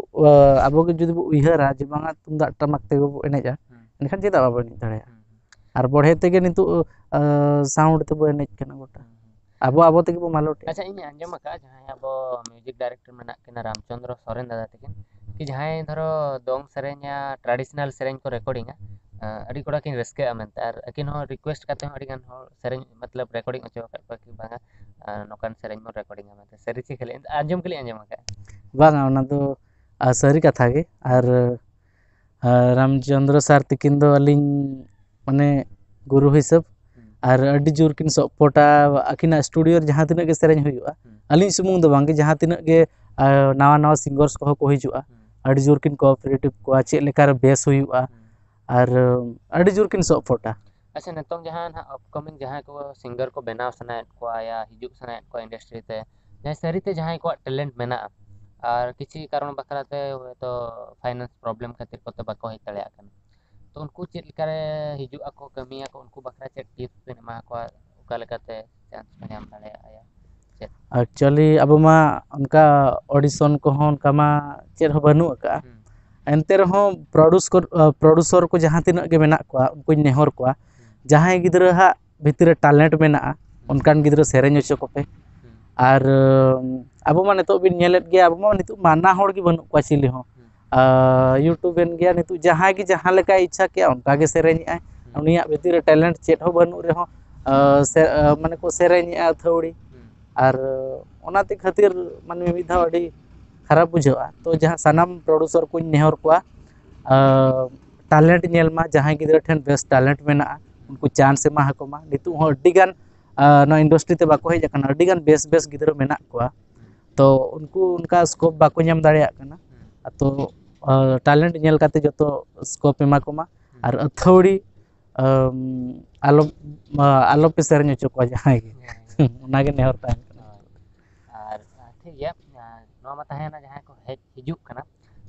ᱟᱵᱚ ᱜᱮ ᱡᱩᱫᱤ ᱵᱚ ᱩᱭᱦᱟᱹᱨᱟ ᱡᱮ ᱵᱟᱝᱟ ᱛᱩᱢᱫᱟᱜ ᱴᱟᱢᱟᱠ ᱛᱮᱜᱮ ᱵᱚ ᱮᱱᱮᱡᱼᱟ, ᱦᱩᱸ᱾ ᱮᱱᱠᱷᱟᱱ ᱪᱮᱫᱟᱜ ᱵᱟᱵᱚ ᱮᱱᱮᱡ ᱫᱟᱲᱮᱭᱟᱜᱼᱟ? ᱦᱩᱸ, ᱦᱩᱸ᱾ ᱟᱨ ᱵᱚᱲᱦᱮ ᱛᱮᱜᱮ ᱱᱤᱛᱚᱜ, ᱟᱸ, sound ᱛᱮᱵᱚ ᱮᱱᱮᱡ ᱠᱟᱱᱟ ᱜᱚᱴᱟ᱾ ᱦᱩᱸ, ᱦᱩᱸ᱾ ᱟᱵᱚ ᱟᱵᱚ ᱛᱮᱜᱮ ᱵᱚ ᱢᱟᱞᱚᱴᱮᱜᱼᱟ᱾ ᱟᱪᱪᱷᱟ, ᱤᱧ ᱟᱸᱡᱚᱢ ᱟᱠᱟᱫᱼᱟ ᱡᱟᱦᱟᱸᱭ ᱟᱵᱚ music director ᱢᱮᱱᱟᱜ ᱠᱤᱱᱟ ᱨᱟᱢᱪᱚᱸᱫᱽᱨᱚ ᱥᱚᱨᱮᱱ ᱫᱟᱫᱟ ᱛᱟᱹᱠᱤᱱ, ᱠᱤ ᱡᱟᱦᱟᱸᱭ ᱫᱷᱚᱨᱚ ᱫᱚᱝ ᱥᱮᱨᱮᱧ ᱭᱟ traditional ᱥᱮᱨᱮᱧ ᱠᱚ recordingᱟ, ᱟᱸ, ᱟᱹᱰᱤ ᱠᱚᱲᱟ ᱠᱤᱱ ᱨᱟᱹᱥᱠᱟᱹᱜᱼᱟ ᱢᱮᱱᱛᱮ, ᱟᱨ ᱟᱹᱠᱤᱱ ᱦᱚᱸ request ᱠᱟᱛᱮ ᱦᱚᱸ ᱟᱹᱰᱤ ᱜᱟᱱ ᱦᱚᱲ ᱥᱮᱨᱮᱧ ᱢᱚᱛᱞᱚᱵ recording ᱦᱚᱪᱚ ᱟᱠᱟᱫ ᱠᱚᱣᱟ ᱠᱤ ᱵᱟᱝᱟ, ᱟᱸ, ᱱᱚᱝᱠᱟᱱ ᱥᱮᱨᱮᱧ ᱵᱚᱱ recordingᱟ ᱢᱮᱱᱛᱮ᱾ ᱥᱟᱹᱨᱤ ᱪᱮ ᱠᱷᱟᱹᱞᱤ? ᱟᱸᱡᱚᱢ ᱜᱮᱞᱤᱧ ᱟᱸᱡᱚᱢ ᱟᱠᱟᱫᱼᱟ᱾ ᱵᱟᱝᱟ, ᱚᱱᱟ ᱫᱚ, ᱟᱸ, ᱥᱟᱹᱨᱤ ᱠᱟᱛᱷᱟ ᱜᱮ᱾ ᱟᱨ, ᱟᱸ, ᱨᱟᱢᱪᱚᱸᱫᱽᱨᱚ ᱥᱟᱨ ᱛᱤᱠᱤᱱ ᱫᱚ ᱟᱹᱞᱤᱧ ᱢᱟᱱᱮ ᱜᱩᱨᱩ ᱦᱤᱥᱟᱹᱵ, ᱦᱩᱸ᱾ ᱟᱨ ᱟᱹᱰᱤ ᱡᱳᱨ ᱠᱤᱱ ᱥᱟᱯᱳᱨᱴᱟ᱾ ᱟᱹᱠᱤᱱᱟᱜ ᱥᱴᱩᱰᱤᱭᱳ ᱨᱮ ᱡᱟᱦᱟᱸ ᱛᱤᱱᱟᱹᱜ ᱜᱮ ᱥᱮᱨᱮᱧ ᱦᱩᱭᱩᱜᱼᱟ, ᱦᱩᱸ᱾ ᱟᱹᱞᱤᱧ ᱥᱩᱢᱩᱝ ᱫᱚ ᱵᱟᱝᱜᱮ, ᱡᱟᱦᱟᱸ ᱛᱤᱱᱟᱹᱜ ᱜᱮ, ᱟᱸ, ᱱᱟᱣᱟ ᱱᱟᱣᱟ singers ᱠᱚᱦᱚᱸ ᱠᱚ ᱦᱤᱡᱩᱜᱼᱟ, ᱦᱩᱸ᱾ ᱟᱹᱰᱤ ᱡᱳᱨ ᱠᱤᱱ cooperative ᱠᱚᱣᱟ, ᱪᱮᱫ ᱞᱮᱠᱟᱨᱮ ᱵᱮᱥ ᱦᱩᱭᱩᱜᱼᱟ, ᱦᱩᱸ᱾ ᱟᱨ ᱟᱹᱰᱤ ᱡᱳᱨ ᱠᱤᱱ ᱥᱟᱯᱳᱨᱴᱟ᱾ ᱟᱪᱪᱷᱟ, ᱱᱤᱛᱚᱝ ᱡᱟᱦᱟᱸ ᱱᱟᱦᱟᱜ upcoming ᱡᱟᱦᱟᱸᱭ ᱠᱚ singer ᱠᱚ ᱵᱮᱱᱟᱣ ᱥᱟᱱᱟᱭᱮᱫ ᱠᱚᱣᱟ ᱭᱟ ᱦᱤᱡᱩᱜ ᱥᱟᱱᱟᱭᱮᱫ ᱠᱚᱣᱟ industry ᱛᱮ, ᱡᱟᱦᱟᱸᱭ ᱥᱟᱹᱨᱤᱛᱮ ᱡᱟᱦᱟᱸᱭ ᱠᱚᱣᱟᱜ talent ᱢᱮᱱᱟᱜᱼᱟ, ᱟᱨ ᱠᱤᱪᱷᱤ ᱠᱟᱨᱚᱱ ᱵᱟᱠᱷᱨᱟ ᱛᱮ ᱦᱚᱭᱛᱳ finance problem ᱠᱷᱟᱹᱛᱤᱨ ᱠᱚᱛᱮ ᱵᱟᱠᱚ ᱦᱮᱡ ᱫᱟᱲᱮᱭᱟᱜ ᱠᱟᱱᱟ, ᱛᱚ ᱩᱱᱠᱩ ᱪᱮᱫ ᱞᱮᱠᱟᱨᱮ ᱦᱤᱡᱩᱜ ᱟᱠᱚ, ᱠᱟᱹᱢᱤᱭᱟᱠᱚ, ᱩᱱᱠᱩ ᱵᱟᱠᱷᱨᱟ ᱪᱮᱫ tips ᱵᱮᱱ ᱮᱢᱟ ᱠᱚᱣᱟ, ᱚᱠᱟ ᱞᱮᱠᱟᱛᱮ chance ᱠᱚ ᱧᱟᱢ ᱫᱟᱲᱮᱭᱟᱜᱼᱟ ᱭᱟ ᱪᱮᱫ? Actually ᱟᱵᱚ ᱢᱟ ᱚᱱᱠᱟ audition ᱠᱚᱦᱚᱸ ᱚᱱᱠᱟ ᱢᱟ ᱪᱮᱫ ᱦᱚᱸ ᱵᱟᱹᱱᱩᱜ ᱟᱠᱟᱫᱼᱟ᱾ ᱦᱩᱸ᱾ ᱮᱱᱛᱮ ᱨᱮᱦᱚᱸ producer, producer ᱠᱚ ᱡᱟᱦᱟᱸ ᱛᱤᱱᱟᱹᱜ ᱜᱮ ᱢᱮᱱᱟᱜ ᱠᱚᱣᱟ, ᱩᱱᱠᱩᱧ ᱱᱮᱦᱚᱨ ᱠᱚᱣᱟ, ᱦᱩᱸ᱾ ᱡᱟᱦᱟᱸᱭ ᱜᱤᱫᱽᱨᱟᱹ ᱦᱟᱸᱜ ᱵᱷᱤᱛᱤᱨ ᱨᱮ talent ᱢᱮᱱᱟᱜᱼᱟ, ᱦᱩᱸ᱾ ᱚᱱᱠᱟᱱ ᱜᱤᱫᱽᱨᱟᱹ ᱥᱮᱨᱮᱧ ᱦᱚᱪᱚ ᱠᱚᱯᱮ᱾ ᱦᱩᱸ᱾ ᱟᱨ ᱟᱵᱚ ᱢᱟ ᱱᱤᱛᱚᱜ ᱵᱤᱱ ᱧᱮᱞᱮᱫ ᱜᱮᱭᱟ, ᱟᱵᱚ ᱢᱟ ᱱᱤᱛᱚᱜ ᱢᱟᱱᱟ ᱦᱚᱲ ᱜᱮ ᱵᱟᱹᱱᱩᱜ ᱠᱚᱣᱟ ᱪᱤᱞᱤ ᱦᱚᱸ᱾ ᱦᱩᱸ᱾ ᱟᱨ YouTube ᱮᱱ ᱜᱮᱭᱟ, ᱱᱤᱛᱚᱜ ᱡᱟᱦᱟᱸᱭ ᱜᱮ ᱡᱟᱦᱟᱸ ᱞᱮᱠᱟᱭ ᱤᱪᱪᱷᱟ ᱠᱮᱜᱼᱟ, ᱚᱱᱠᱟ ᱜᱮ ᱥᱮᱨᱮᱧᱮᱜᱼᱟᱭ᱾ ᱦᱩᱸ᱾ ᱩᱱᱤᱭᱟᱜ ᱵᱷᱤᱛᱤᱨ ᱨᱮ talent ᱪᱮᱫ ᱦᱚᱸ ᱵᱟᱹᱱᱩᱜ ᱨᱮᱦᱚᱸ, ᱟᱨ ᱥᱮ, ᱟᱨ ᱢᱟᱱᱮ ᱠᱚ ᱥᱮᱨᱮᱧᱮᱜᱼᱟ ᱟᱹᱛᱷᱟᱹᱣᱲᱤ᱾ ᱦᱩᱸ᱾ ᱟᱨ ᱚᱱᱟᱛᱮ ᱠᱷᱟᱹᱛᱤᱨ ᱢᱟᱱᱮ ᱢᱤᱫ ᱫᱷᱟᱣ ᱟᱹᱰᱤ ᱠᱷᱟᱨᱟᱯ ᱵᱩᱡᱷᱟᱹᱜᱼᱟ᱾ ᱛᱚ ᱡᱟᱦᱟᱸ ᱥᱟᱱᱟᱢ ᱯᱨᱚᱰᱩᱥᱟᱨ ᱠᱚᱧ ᱱᱮᱦᱚᱨ ᱠᱚᱣᱟ, ᱟᱨ ᱴᱮᱞᱮᱱᱴ ᱧᱮᱞ ᱢᱟ, ᱡᱟᱦᱟᱸᱭ ᱜᱤᱫᱽᱨᱟᱹ ᱴᱷᱮᱱ ᱵᱮᱥ ᱴᱮᱞᱮᱱᱴ ᱢᱮᱱᱟᱜᱼᱟ, ᱩᱱᱠᱩ ᱪᱟᱱᱥ ᱮᱢᱟ ᱟᱠᱚ ᱢᱟ᱾ ᱱᱤᱛᱚᱜ ᱦᱚᱸ ᱟᱹᱰᱤ ᱜᱟᱱ ᱟᱨ ᱱᱚᱣᱟ ᱤᱱᱰᱟᱥᱴᱨᱤ ᱛᱮ ᱵᱟᱠᱚ ᱦᱮᱡ ᱟᱠᱟᱱᱟ, ᱟᱹᱰᱤ ᱜᱟᱱ ᱵᱮᱥ ᱵᱮᱥ ᱜᱤᱫᱽᱨᱟᱹ ᱢᱮᱱᱟᱜ ᱠᱚᱣᱟ᱾ ᱛᱚ ᱩᱱᱠᱩ ᱚᱱᱠᱟ ᱥᱠᱳᱯ ᱵᱟᱠᱚ ᱧᱟᱢ ᱫᱟᱲᱮᱭᱟᱜ ᱠᱟᱱᱟ᱾ ᱛᱚ ᱴᱮᱞᱮᱱᱴ ᱧᱮᱞ ᱠᱟᱛᱮ ᱡᱚᱛᱚ ᱥᱠᱳᱯ ᱮᱢᱟ ᱠᱚᱢᱟ᱾ ᱟᱨ ᱟᱹᱛᱷᱟᱹᱣᱲᱤ ᱟᱞᱚ ᱟᱞᱚ ᱯᱮ ᱥᱮᱨᱮᱧ ᱦᱚᱪᱚ ᱠᱚᱣᱟ ᱡᱟᱦᱟᱸᱭ ᱜᱮ᱾ ᱚᱱᱟᱜᱮ ᱱᱮᱦᱚᱨ ᱛᱟᱦᱮᱱ ᱠᱟᱱᱟ᱾ ᱟᱨ ᱴᱷᱤᱠ ᱜᱮᱭᱟ, ᱱᱚᱣᱟ ᱢᱟ ᱛᱟᱦᱮᱸᱭᱮᱱᱟ ᱡᱟᱦᱟᱸᱭ ᱠᱚ ᱦᱮᱡ ᱦᱤᱡᱩᱜ ᱠᱟᱱᱟ᱾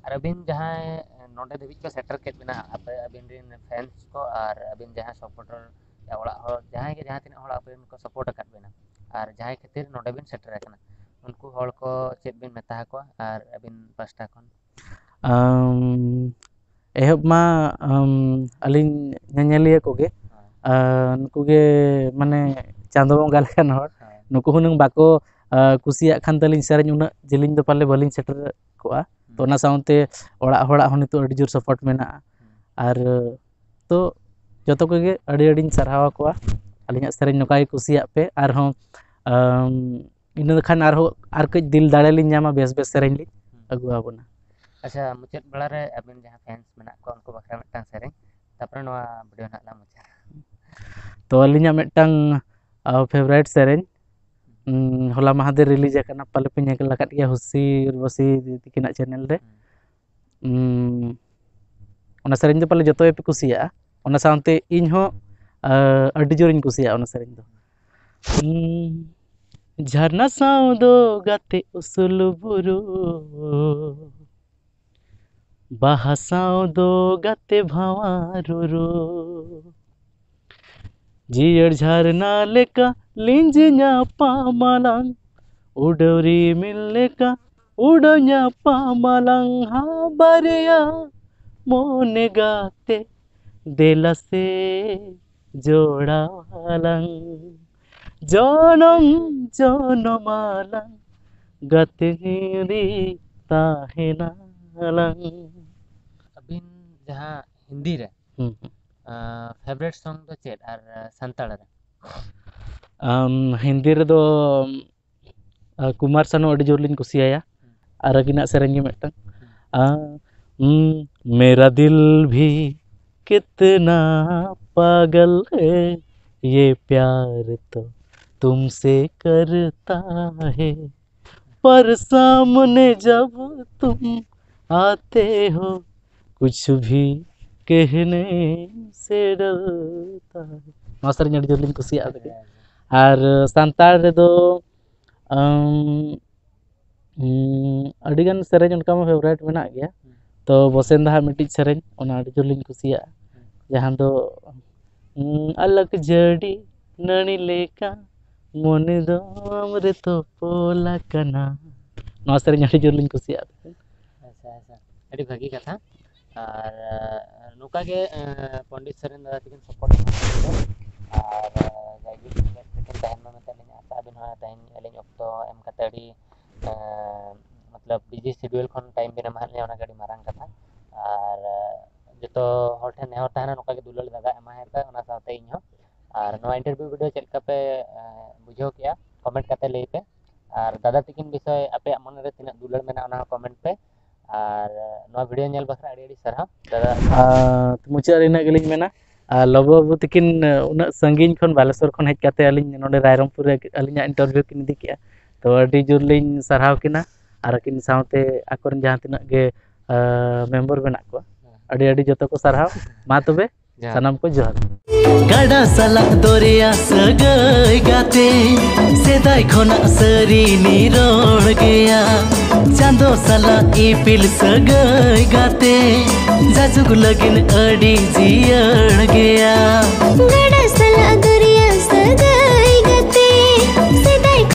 ᱟᱨ ᱟᱹᱵᱤᱱ ᱡᱟᱦᱟᱸᱭ ᱱᱚᱰᱮ ᱫᱷᱟᱹᱵᱤᱡ ᱠᱚ ᱥᱮᱴᱮᱨ ᱠᱮᱫ ᱵᱤᱱᱟ, ᱟᱯᱮ ᱟᱹᱵᱤᱱ ᱨᱮᱱ ᱯᱷᱮᱱᱥ ᱠᱚ ᱟᱨ ᱟᱹᱵᱤᱱ ᱡᱟᱦᱟᱸ ᱥᱟᱯᱳᱨᱴᱟᱨ, ᱚᱲᱟᱜ ᱦᱚᱲ, ᱡᱟᱦᱟᱸᱭ ᱜᱮ ᱡᱟᱦᱟᱸ ᱛᱤᱱᱟᱹᱜ ᱦᱚᱲ ᱟᱹᱵᱤᱱ ᱠᱚ ᱥᱟᱯᱳᱨᱴ ᱟᱠᱟᱫ ᱵᱤᱱᱟ ᱟᱨ ᱡᱟᱦᱟᱸᱭ ᱠᱷᱟᱹᱛᱤᱨ ᱱᱚᱰᱮ ᱵᱤᱱ ᱥᱮᱴᱮᱨ ᱟᱠᱟᱱᱟ, ᱩᱱᱠᱩ ᱦᱚᱲ ᱠᱚ ᱪᱮᱫ ᱵᱤᱱ ᱢᱮᱛᱟ ᱟᱠᱚᱣᱟ ᱟᱨ ᱟᱹᱵᱤᱱ ᱯᱟᱥᱴᱟ ᱠᱷᱚᱱ? ᱟᱢ, ᱮᱦᱚᱵ ᱢᱟ ᱟᱢ, ᱟᱹᱞᱤᱧ ᱧᱮᱧᱮᱞᱤᱭᱟᱹ ᱠᱚᱜᱮ, ᱟᱨ ᱱᱩᱠᱩ ᱜᱮ ᱢᱟᱱᱮ ᱪᱟᱸᱫᱚ ᱵᱚᱸᱜᱟ ᱞᱮᱠᱟᱱ ᱦᱚᱲ᱾ ᱱᱩᱠᱩ ᱦᱩᱱᱟᱹᱝ ᱵᱟᱠᱚ ᱟᱨ ᱠᱩᱥᱤᱭᱟᱜ ᱠᱷᱟᱱ ᱛᱟᱹᱞᱤᱧ ᱥᱮᱨᱮᱧ, ᱩᱱᱟᱹᱜ ᱡᱮᱞᱮᱧ ᱫᱚ ᱯᱟᱞᱮ ᱵᱟᱹᱞᱤᱧ ᱥᱮᱴᱮᱨ ᱠᱚᱜᱼᱟ᱾ ᱛᱚ ᱚᱱᱟ ᱥᱟᱶᱛᱮ ᱚᱲᱟᱜ ᱦᱚᱲᱟᱜ ᱦᱚᱸ ᱱᱤᱛᱚᱜ ᱟᱹᱰᱤ ᱡᱳᱨ ᱥᱟᱯᱳᱨᱴ ᱢᱮᱱᱟᱜᱼᱟ᱾ ᱟᱨ ᱛᱚ ᱡᱚᱛᱚ ᱠᱚᱜᱮ ᱟᱹᱰᱤ ᱟᱹᱰᱤᱧ ᱥᱟᱨᱦᱟᱣ ᱟᱠᱚᱣᱟ᱾ ᱟᱹᱞᱤᱧᱟᱜ ᱥᱮᱨᱮᱧ ᱱᱚᱝᱠᱟ ᱜᱮ ᱠᱩᱥᱤᱭᱟᱜ ᱯᱮ, ᱟᱨᱦᱚᱸ ᱟᱢ, ᱤᱱᱟᱹ ᱠᱷᱟᱱ ᱟᱨᱦᱚᱸ ᱟᱨ ᱠᱟᱹᱡ ᱫᱤᱞ ᱫᱟᱲᱮ ᱞᱤᱧ ᱧᱟᱢᱟ, ᱵᱮᱥ ᱵᱮᱥ ᱥᱮᱨᱮᱧ ᱞᱤᱧ ᱟᱹᱜᱩ ᱟᱵᱚᱱᱟ᱾ ᱟᱪᱪᱷᱟ, ᱢᱩᱪᱟᱹᱫ ᱵᱮᱲᱟ ᱨᱮ ᱟᱹᱵᱤᱱ ᱡᱟᱦᱟᱸ ᱯᱷᱮᱱᱥ ᱢᱮᱱᱟᱜ ᱠᱚᱣᱟ, ᱩᱱᱠᱩ ᱵᱟᱠᱷᱨᱟ ᱢᱤᱫᱴᱟᱝ ᱥᱮᱨᱮᱧ, ᱛᱟᱨᱯᱚᱨᱮ ᱱᱚᱣᱟ ᱵᱷᱤᱰᱤᱭᱳ ᱱᱟᱦᱟᱜ ᱞᱟᱝ ᱢᱩᱪᱟᱹᱫᱟ᱾ ᱛᱚ ᱟᱹᱞᱤᱧᱟᱜ ᱢᱤᱫᱴᱟᱝ ᱯᱷᱮᱵᱟᱨᱤᱴ ᱥᱮᱨᱮᱧ, ᱩᱢ, ᱦᱚᱞᱟ ᱢᱟᱦᱟᱫᱮᱨ ᱨᱤᱞᱤᱡᱽ ᱟᱠᱟᱱᱟ, ᱯᱟᱞᱮ ᱯᱮ ᱧᱮᱞ ᱟᱠᱟᱫ ᱜᱮᱭᱟ, ᱦᱩᱥᱤ ᱩᱨᱵᱚᱥᱤ ᱫᱤᱫᱤ ᱛᱤᱠᱤᱱᱟᱜ ᱪᱮᱱᱮᱞ ᱨᱮ᱾ ᱩᱢ, ᱚᱱᱟ ᱥᱮᱨᱮᱧ ᱫᱚ ᱯᱟᱞᱮ ᱡᱚᱛᱚ ᱜᱮᱯᱮ ᱠᱩᱥᱤᱭᱟᱜᱼᱟ᱾ ᱚᱱᱟ ᱥᱟᱶᱛᱮ ᱤᱧ ᱦᱚᱸ ᱟᱹᱰᱤ ᱡᱳᱨᱤᱧ ᱠᱩᱥᱤᱭᱟᱜᱼᱟ ᱚᱱᱟ ᱥᱮᱨᱮᱧ ᱫᱚ᱾ ᱩᱢ, ᱡᱷᱟᱨᱱᱟ ᱥᱟᱶ ᱫᱚ ᱜᱟᱛᱮ ᱩᱥᱩᱞ ᱵᱩᱨᱩ, ᱵᱟᱦᱟ ᱥᱟᱶ ᱫᱚ ᱜᱟᱛᱮ ᱵᱷᱟᱶᱟ ᱨᱩᱨᱩ᱾ ᱡᱤᱭᱟᱹᱲ ᱡᱷᱟᱨᱱᱟ ᱞᱮᱠᱟ ᱞᱤᱸᱡᱤ ᱧᱟᱯᱟᱢ ᱟᱞᱟᱝ, ᱩᱰᱟᱹᱣ ᱨᱤᱢᱤᱞ ᱞᱮᱠᱟ ᱩᱰᱟᱹᱣ ᱧᱟᱯᱟᱢ ᱟᱞᱟᱝ, ᱦᱟ ᱵᱟᱨᱭᱟ ᱢᱚᱱᱮ ᱜᱟᱛᱮ ᱫᱮᱞᱟ ᱥᱮ ᱡᱚᱲᱟᱣ ᱟᱞᱟᱝ, ᱡᱚᱱᱚᱢ ᱡᱚᱱᱚᱢ ᱟᱞᱟᱝ ᱜᱟᱛᱮ ᱦᱤᱨᱤ ᱛᱟᱦᱮᱱᱟᱞᱟᱝ᱾ ᱟᱹᱵᱤᱱ ᱡᱟᱦᱟᱸ ᱦᱤᱱᱫᱤ ᱨᱮ ᱯᱷᱮᱵᱟᱨᱤᱴ ᱥᱚᱝ ᱫᱚ ᱪᱮᱫ, ᱟᱨ ᱥᱟᱱᱛᱟᱲ ᱨᱮ? ᱟᱢ, ᱦᱤᱱᱫᱤ ᱨᱮᱫᱚ ᱟᱨ ᱠᱩᱢᱟᱨ ᱥᱟᱱᱩ ᱟᱹᱰᱤ ᱡᱳᱨ ᱞᱤᱧ ᱠᱩᱥᱤᱭᱟᱭᱟ᱾ ᱟᱨ ᱟᱹᱠᱤᱱᱟᱜ ᱥᱮᱨᱮᱧ ᱜᱮ ᱢᱤᱫᱴᱟᱝ, ᱟ, ᱦᱩᱸ, ᱢᱮᱨᱟ ᱫᱤᱞ ᱵᱷᱤ ᱠᱤᱛᱱᱟ ᱯᱟᱜᱟᱞ ᱦᱮ, ᱭᱮ ᱯᱭᱟᱨ ᱛᱚ ᱛᱩᱢᱥᱮ ᱠᱟᱨᱛᱟ ᱦᱮ, ᱯᱟᱨ ᱥᱟᱢᱱᱮ ᱡᱟᱵ ᱛᱩᱢ ᱟᱛᱮ ᱦᱳ, ᱠᱩᱪᱷ ᱵᱷᱤ ᱠᱮᱦᱱᱮ ᱥᱮ ᱰᱟᱨᱛᱟ ᱦᱮ᱾ ᱱᱚᱣᱟ ᱥᱮᱨᱮᱧ ᱟᱹᱰᱤ ᱡᱳᱨ ᱞᱤᱧ ᱠᱩᱥᱤᱭᱟᱜᱼᱟ ᱛᱟᱹᱠᱤᱱ᱾ ᱟᱨ ᱥᱟᱱᱛᱟᱲ ᱨᱮᱫᱚ, ᱟᱢ, ᱩᱸ, ᱟᱹᱰᱤᱜᱟᱱ ᱥᱮᱨᱮᱧ ᱚᱱᱠᱟ ᱢᱟ ᱯᱷᱮᱵᱟᱨᱮᱴ ᱢᱮᱱᱟᱜ ᱜᱮᱭᱟ᱾ ᱛᱚ ᱵᱚᱥᱮᱱ ᱫᱟ ᱦᱟᱜ ᱢᱤᱫᱴᱤᱡ ᱥᱮᱨᱮᱧ, ᱚᱱᱟ ᱟᱹᱰᱤ ᱡᱳᱨ ᱞᱤᱧ ᱠᱩᱥᱤᱭᱟᱜᱼᱟ, ᱡᱟᱦᱟᱸ ᱫᱚ, ᱩᱸ, ᱟᱞᱟᱠ ᱡᱟᱹᱲᱤ ᱱᱟᱹᱲᱤ ᱞᱮᱠᱟ ᱢᱚᱱᱮ ᱫᱚ ᱟᱢ ᱨᱮ ᱛᱚᱯᱚᱞ ᱟᱠᱟᱱᱟ᱾ ᱱᱚᱣᱟ ᱥᱮᱨᱮᱧ ᱟᱹᱰᱤ ᱡᱳᱨ ᱞᱤᱧ ᱠᱩᱥᱤᱭᱟᱜᱼᱟ᱾ ᱟᱪᱪᱷᱟ, ᱟᱪᱪᱷᱟ, ᱟᱹᱰᱤ ᱵᱷᱟᱹᱜᱤ ᱠᱟᱛᱷᱟ᱾ ᱟᱨ ᱱᱚᱝᱠᱟ ᱜᱮ ᱯᱚᱱᱰᱤᱛ ᱥᱚᱨᱮᱱ ᱫᱟᱫᱟ ᱛᱟᱹᱠᱤᱱ ᱥᱟᱯᱳᱨᱴ ᱮᱢᱟ ᱠᱚ ᱯᱮ᱾ ᱟᱨ ᱡᱟᱭᱡᱩᱜᱽ ᱵᱮᱥ ᱛᱮᱠᱤᱱ ᱛᱟᱦᱮᱱ ᱢᱟ ᱢᱮᱱᱛᱮ ᱟᱹᱞᱤᱧ ᱟᱥᱟ᱾ ᱟᱹᱵᱤᱱ ᱦᱚᱸ ᱛᱮᱦᱮᱧ ᱟᱹᱞᱤᱧ ᱚᱠᱛᱚ ᱮᱢ ᱠᱟᱛᱮ ᱟᱹᱰᱤ, ᱢᱚᱛᱞᱚᱵ, ᱵᱤᱡᱤ ᱥᱤᱰᱩᱭᱩᱞ ᱠᱷᱚᱱ ᱴᱟᱭᱤᱢ ᱵᱤᱱ ᱮᱢᱟᱜ ᱞᱤᱧᱟ, ᱚᱱᱟ ᱜᱮ ᱟᱹᱰᱤ ᱢᱟᱨᱟᱝ ᱠᱟᱛᱷᱟ᱾ ᱟᱨ ᱡᱚᱛᱚ ᱦᱚᱲ ᱴᱷᱮᱱ ᱱᱮᱦᱚᱨ ᱛᱟᱦᱮᱱᱟ, ᱱᱚᱝᱠᱟ ᱜᱮ ᱫᱩᱞᱟᱹᱲ ᱫᱟᱫᱟ ᱮᱢᱟᱭ ᱯᱮ, ᱚᱱᱟ ᱥᱟᱶᱛᱮ ᱤᱧ ᱦᱚᱸ᱾ ᱟᱨ ᱱᱚᱣᱟ ᱤᱱᱴᱟᱨᱵᱷᱤᱭᱩ ᱵᱷᱤᱰᱤᱭᱳ ᱪᱮᱫ ᱞᱮᱠᱟ ᱯᱮ ᱵᱩᱡᱷᱟᱹᱣ ᱠᱮᱜᱼᱟ, ᱠᱚᱢᱮᱱᱴ ᱠᱟᱛᱮ ᱞᱟᱹᱭ ᱯᱮ᱾ ᱟᱨ ᱫᱟᱫᱟ ᱛᱟᱹᱠᱤᱱ ᱵᱤᱥᱚᱭ ᱟᱯᱮᱭᱟᱜ ᱢᱚᱱᱮ ᱨᱮ ᱛᱤᱱᱟᱹᱜ ᱫᱩᱞᱟᱹᱲ ᱢᱮᱱᱟᱜᱼᱟ, ᱚᱱᱟ ᱦᱚᱸ ᱠᱚᱢᱮᱱᱴ ᱯᱮ᱾ ᱟᱨ ᱱᱚᱣᱟ ᱵᱷᱤᱰᱤᱭᱳ ᱧᱮᱞ ᱵᱟᱠᱷᱨᱟ ᱟᱹᱰᱤ ᱟᱹᱰᱤ ᱥᱟᱨᱦᱟᱣ, ᱫᱟᱫᱟ᱾ ᱟᱨ ᱢᱩᱪᱟᱹᱫ ᱨᱮ ᱤᱱᱟᱹᱜ ᱜᱮᱞᱤᱧ ᱢᱮᱱᱟ, ᱟᱨ ᱞᱚᱵᱚ ᱵᱟᱹᱵᱩ ᱛᱟᱹᱠᱤᱱ ᱩᱱᱟᱹᱜ ᱥᱟᱺᱜᱤᱧ ᱠᱷᱚᱱ, ᱵᱟᱞᱮᱥᱚᱨ ᱠᱷᱚᱱ ᱦᱮᱡ ᱠᱟᱛᱮ ᱟᱹᱞᱤᱧ ᱱᱚᱰᱮ ᱨᱟᱭᱨᱚᱝᱯᱩᱨ ᱨᱮ ᱟᱹᱞᱤᱧᱟᱜ ᱤᱱᱴᱟᱨᱵᱷᱤᱭᱩ ᱠᱤᱱ ᱤᱫᱤ ᱠᱮᱜᱼᱟ᱾ ᱛᱚ ᱟᱹᱰᱤ ᱡᱳᱨ ᱞᱤᱧ ᱥᱟᱨᱦᱟᱣ ᱠᱤᱱᱟ, ᱟᱨ ᱟᱹᱠᱤᱱ ᱥᱟᱶᱛᱮ ᱟᱠᱚᱨᱮᱱ ᱡᱟᱦᱟᱸ ᱛᱤᱱᱟᱹᱜ ᱜᱮ ᱢᱮᱢᱵᱚᱨ ᱢᱮᱱᱟᱜ ᱠᱚᱣᱟ, ᱟᱹᱰᱤ ᱟᱹᱰᱤ ᱡᱚᱛᱚ ᱠᱚ ᱥᱟᱨᱦᱟᱣ᱾ ᱢᱟ ᱛᱚᱵᱮ, ᱡᱚᱦᱟᱨ᱾ ᱥᱟᱱᱟᱢ ᱠᱚ ᱡᱚᱦᱟᱨ᱾ ᱜᱟᱰᱟ ᱥᱟᱞᱟᱜ ᱫᱚᱨᱭᱟ ᱥᱟᱹᱜᱟᱹᱭ ᱜᱟᱛᱮ, ᱥᱮᱫᱟᱭ ᱠᱷᱚᱱᱟᱜ ᱥᱟᱹᱨᱤ ᱱᱤᱨᱚᱲ ᱜᱮᱭᱟ᱾ ᱪᱟᱸᱫᱚ ᱥᱟᱞᱟᱜ ᱤᱯᱤᱞ ᱥᱟᱹᱜᱟᱹᱭ ᱜᱟᱛᱮ, ᱡᱟᱡᱩᱜᱽ ᱞᱟᱹᱜᱤᱫ ᱟᱹᱰᱤ ᱡᱤᱭᱟᱹᱲ ᱜᱮᱭᱟ᱾ ᱜᱟᱰᱟ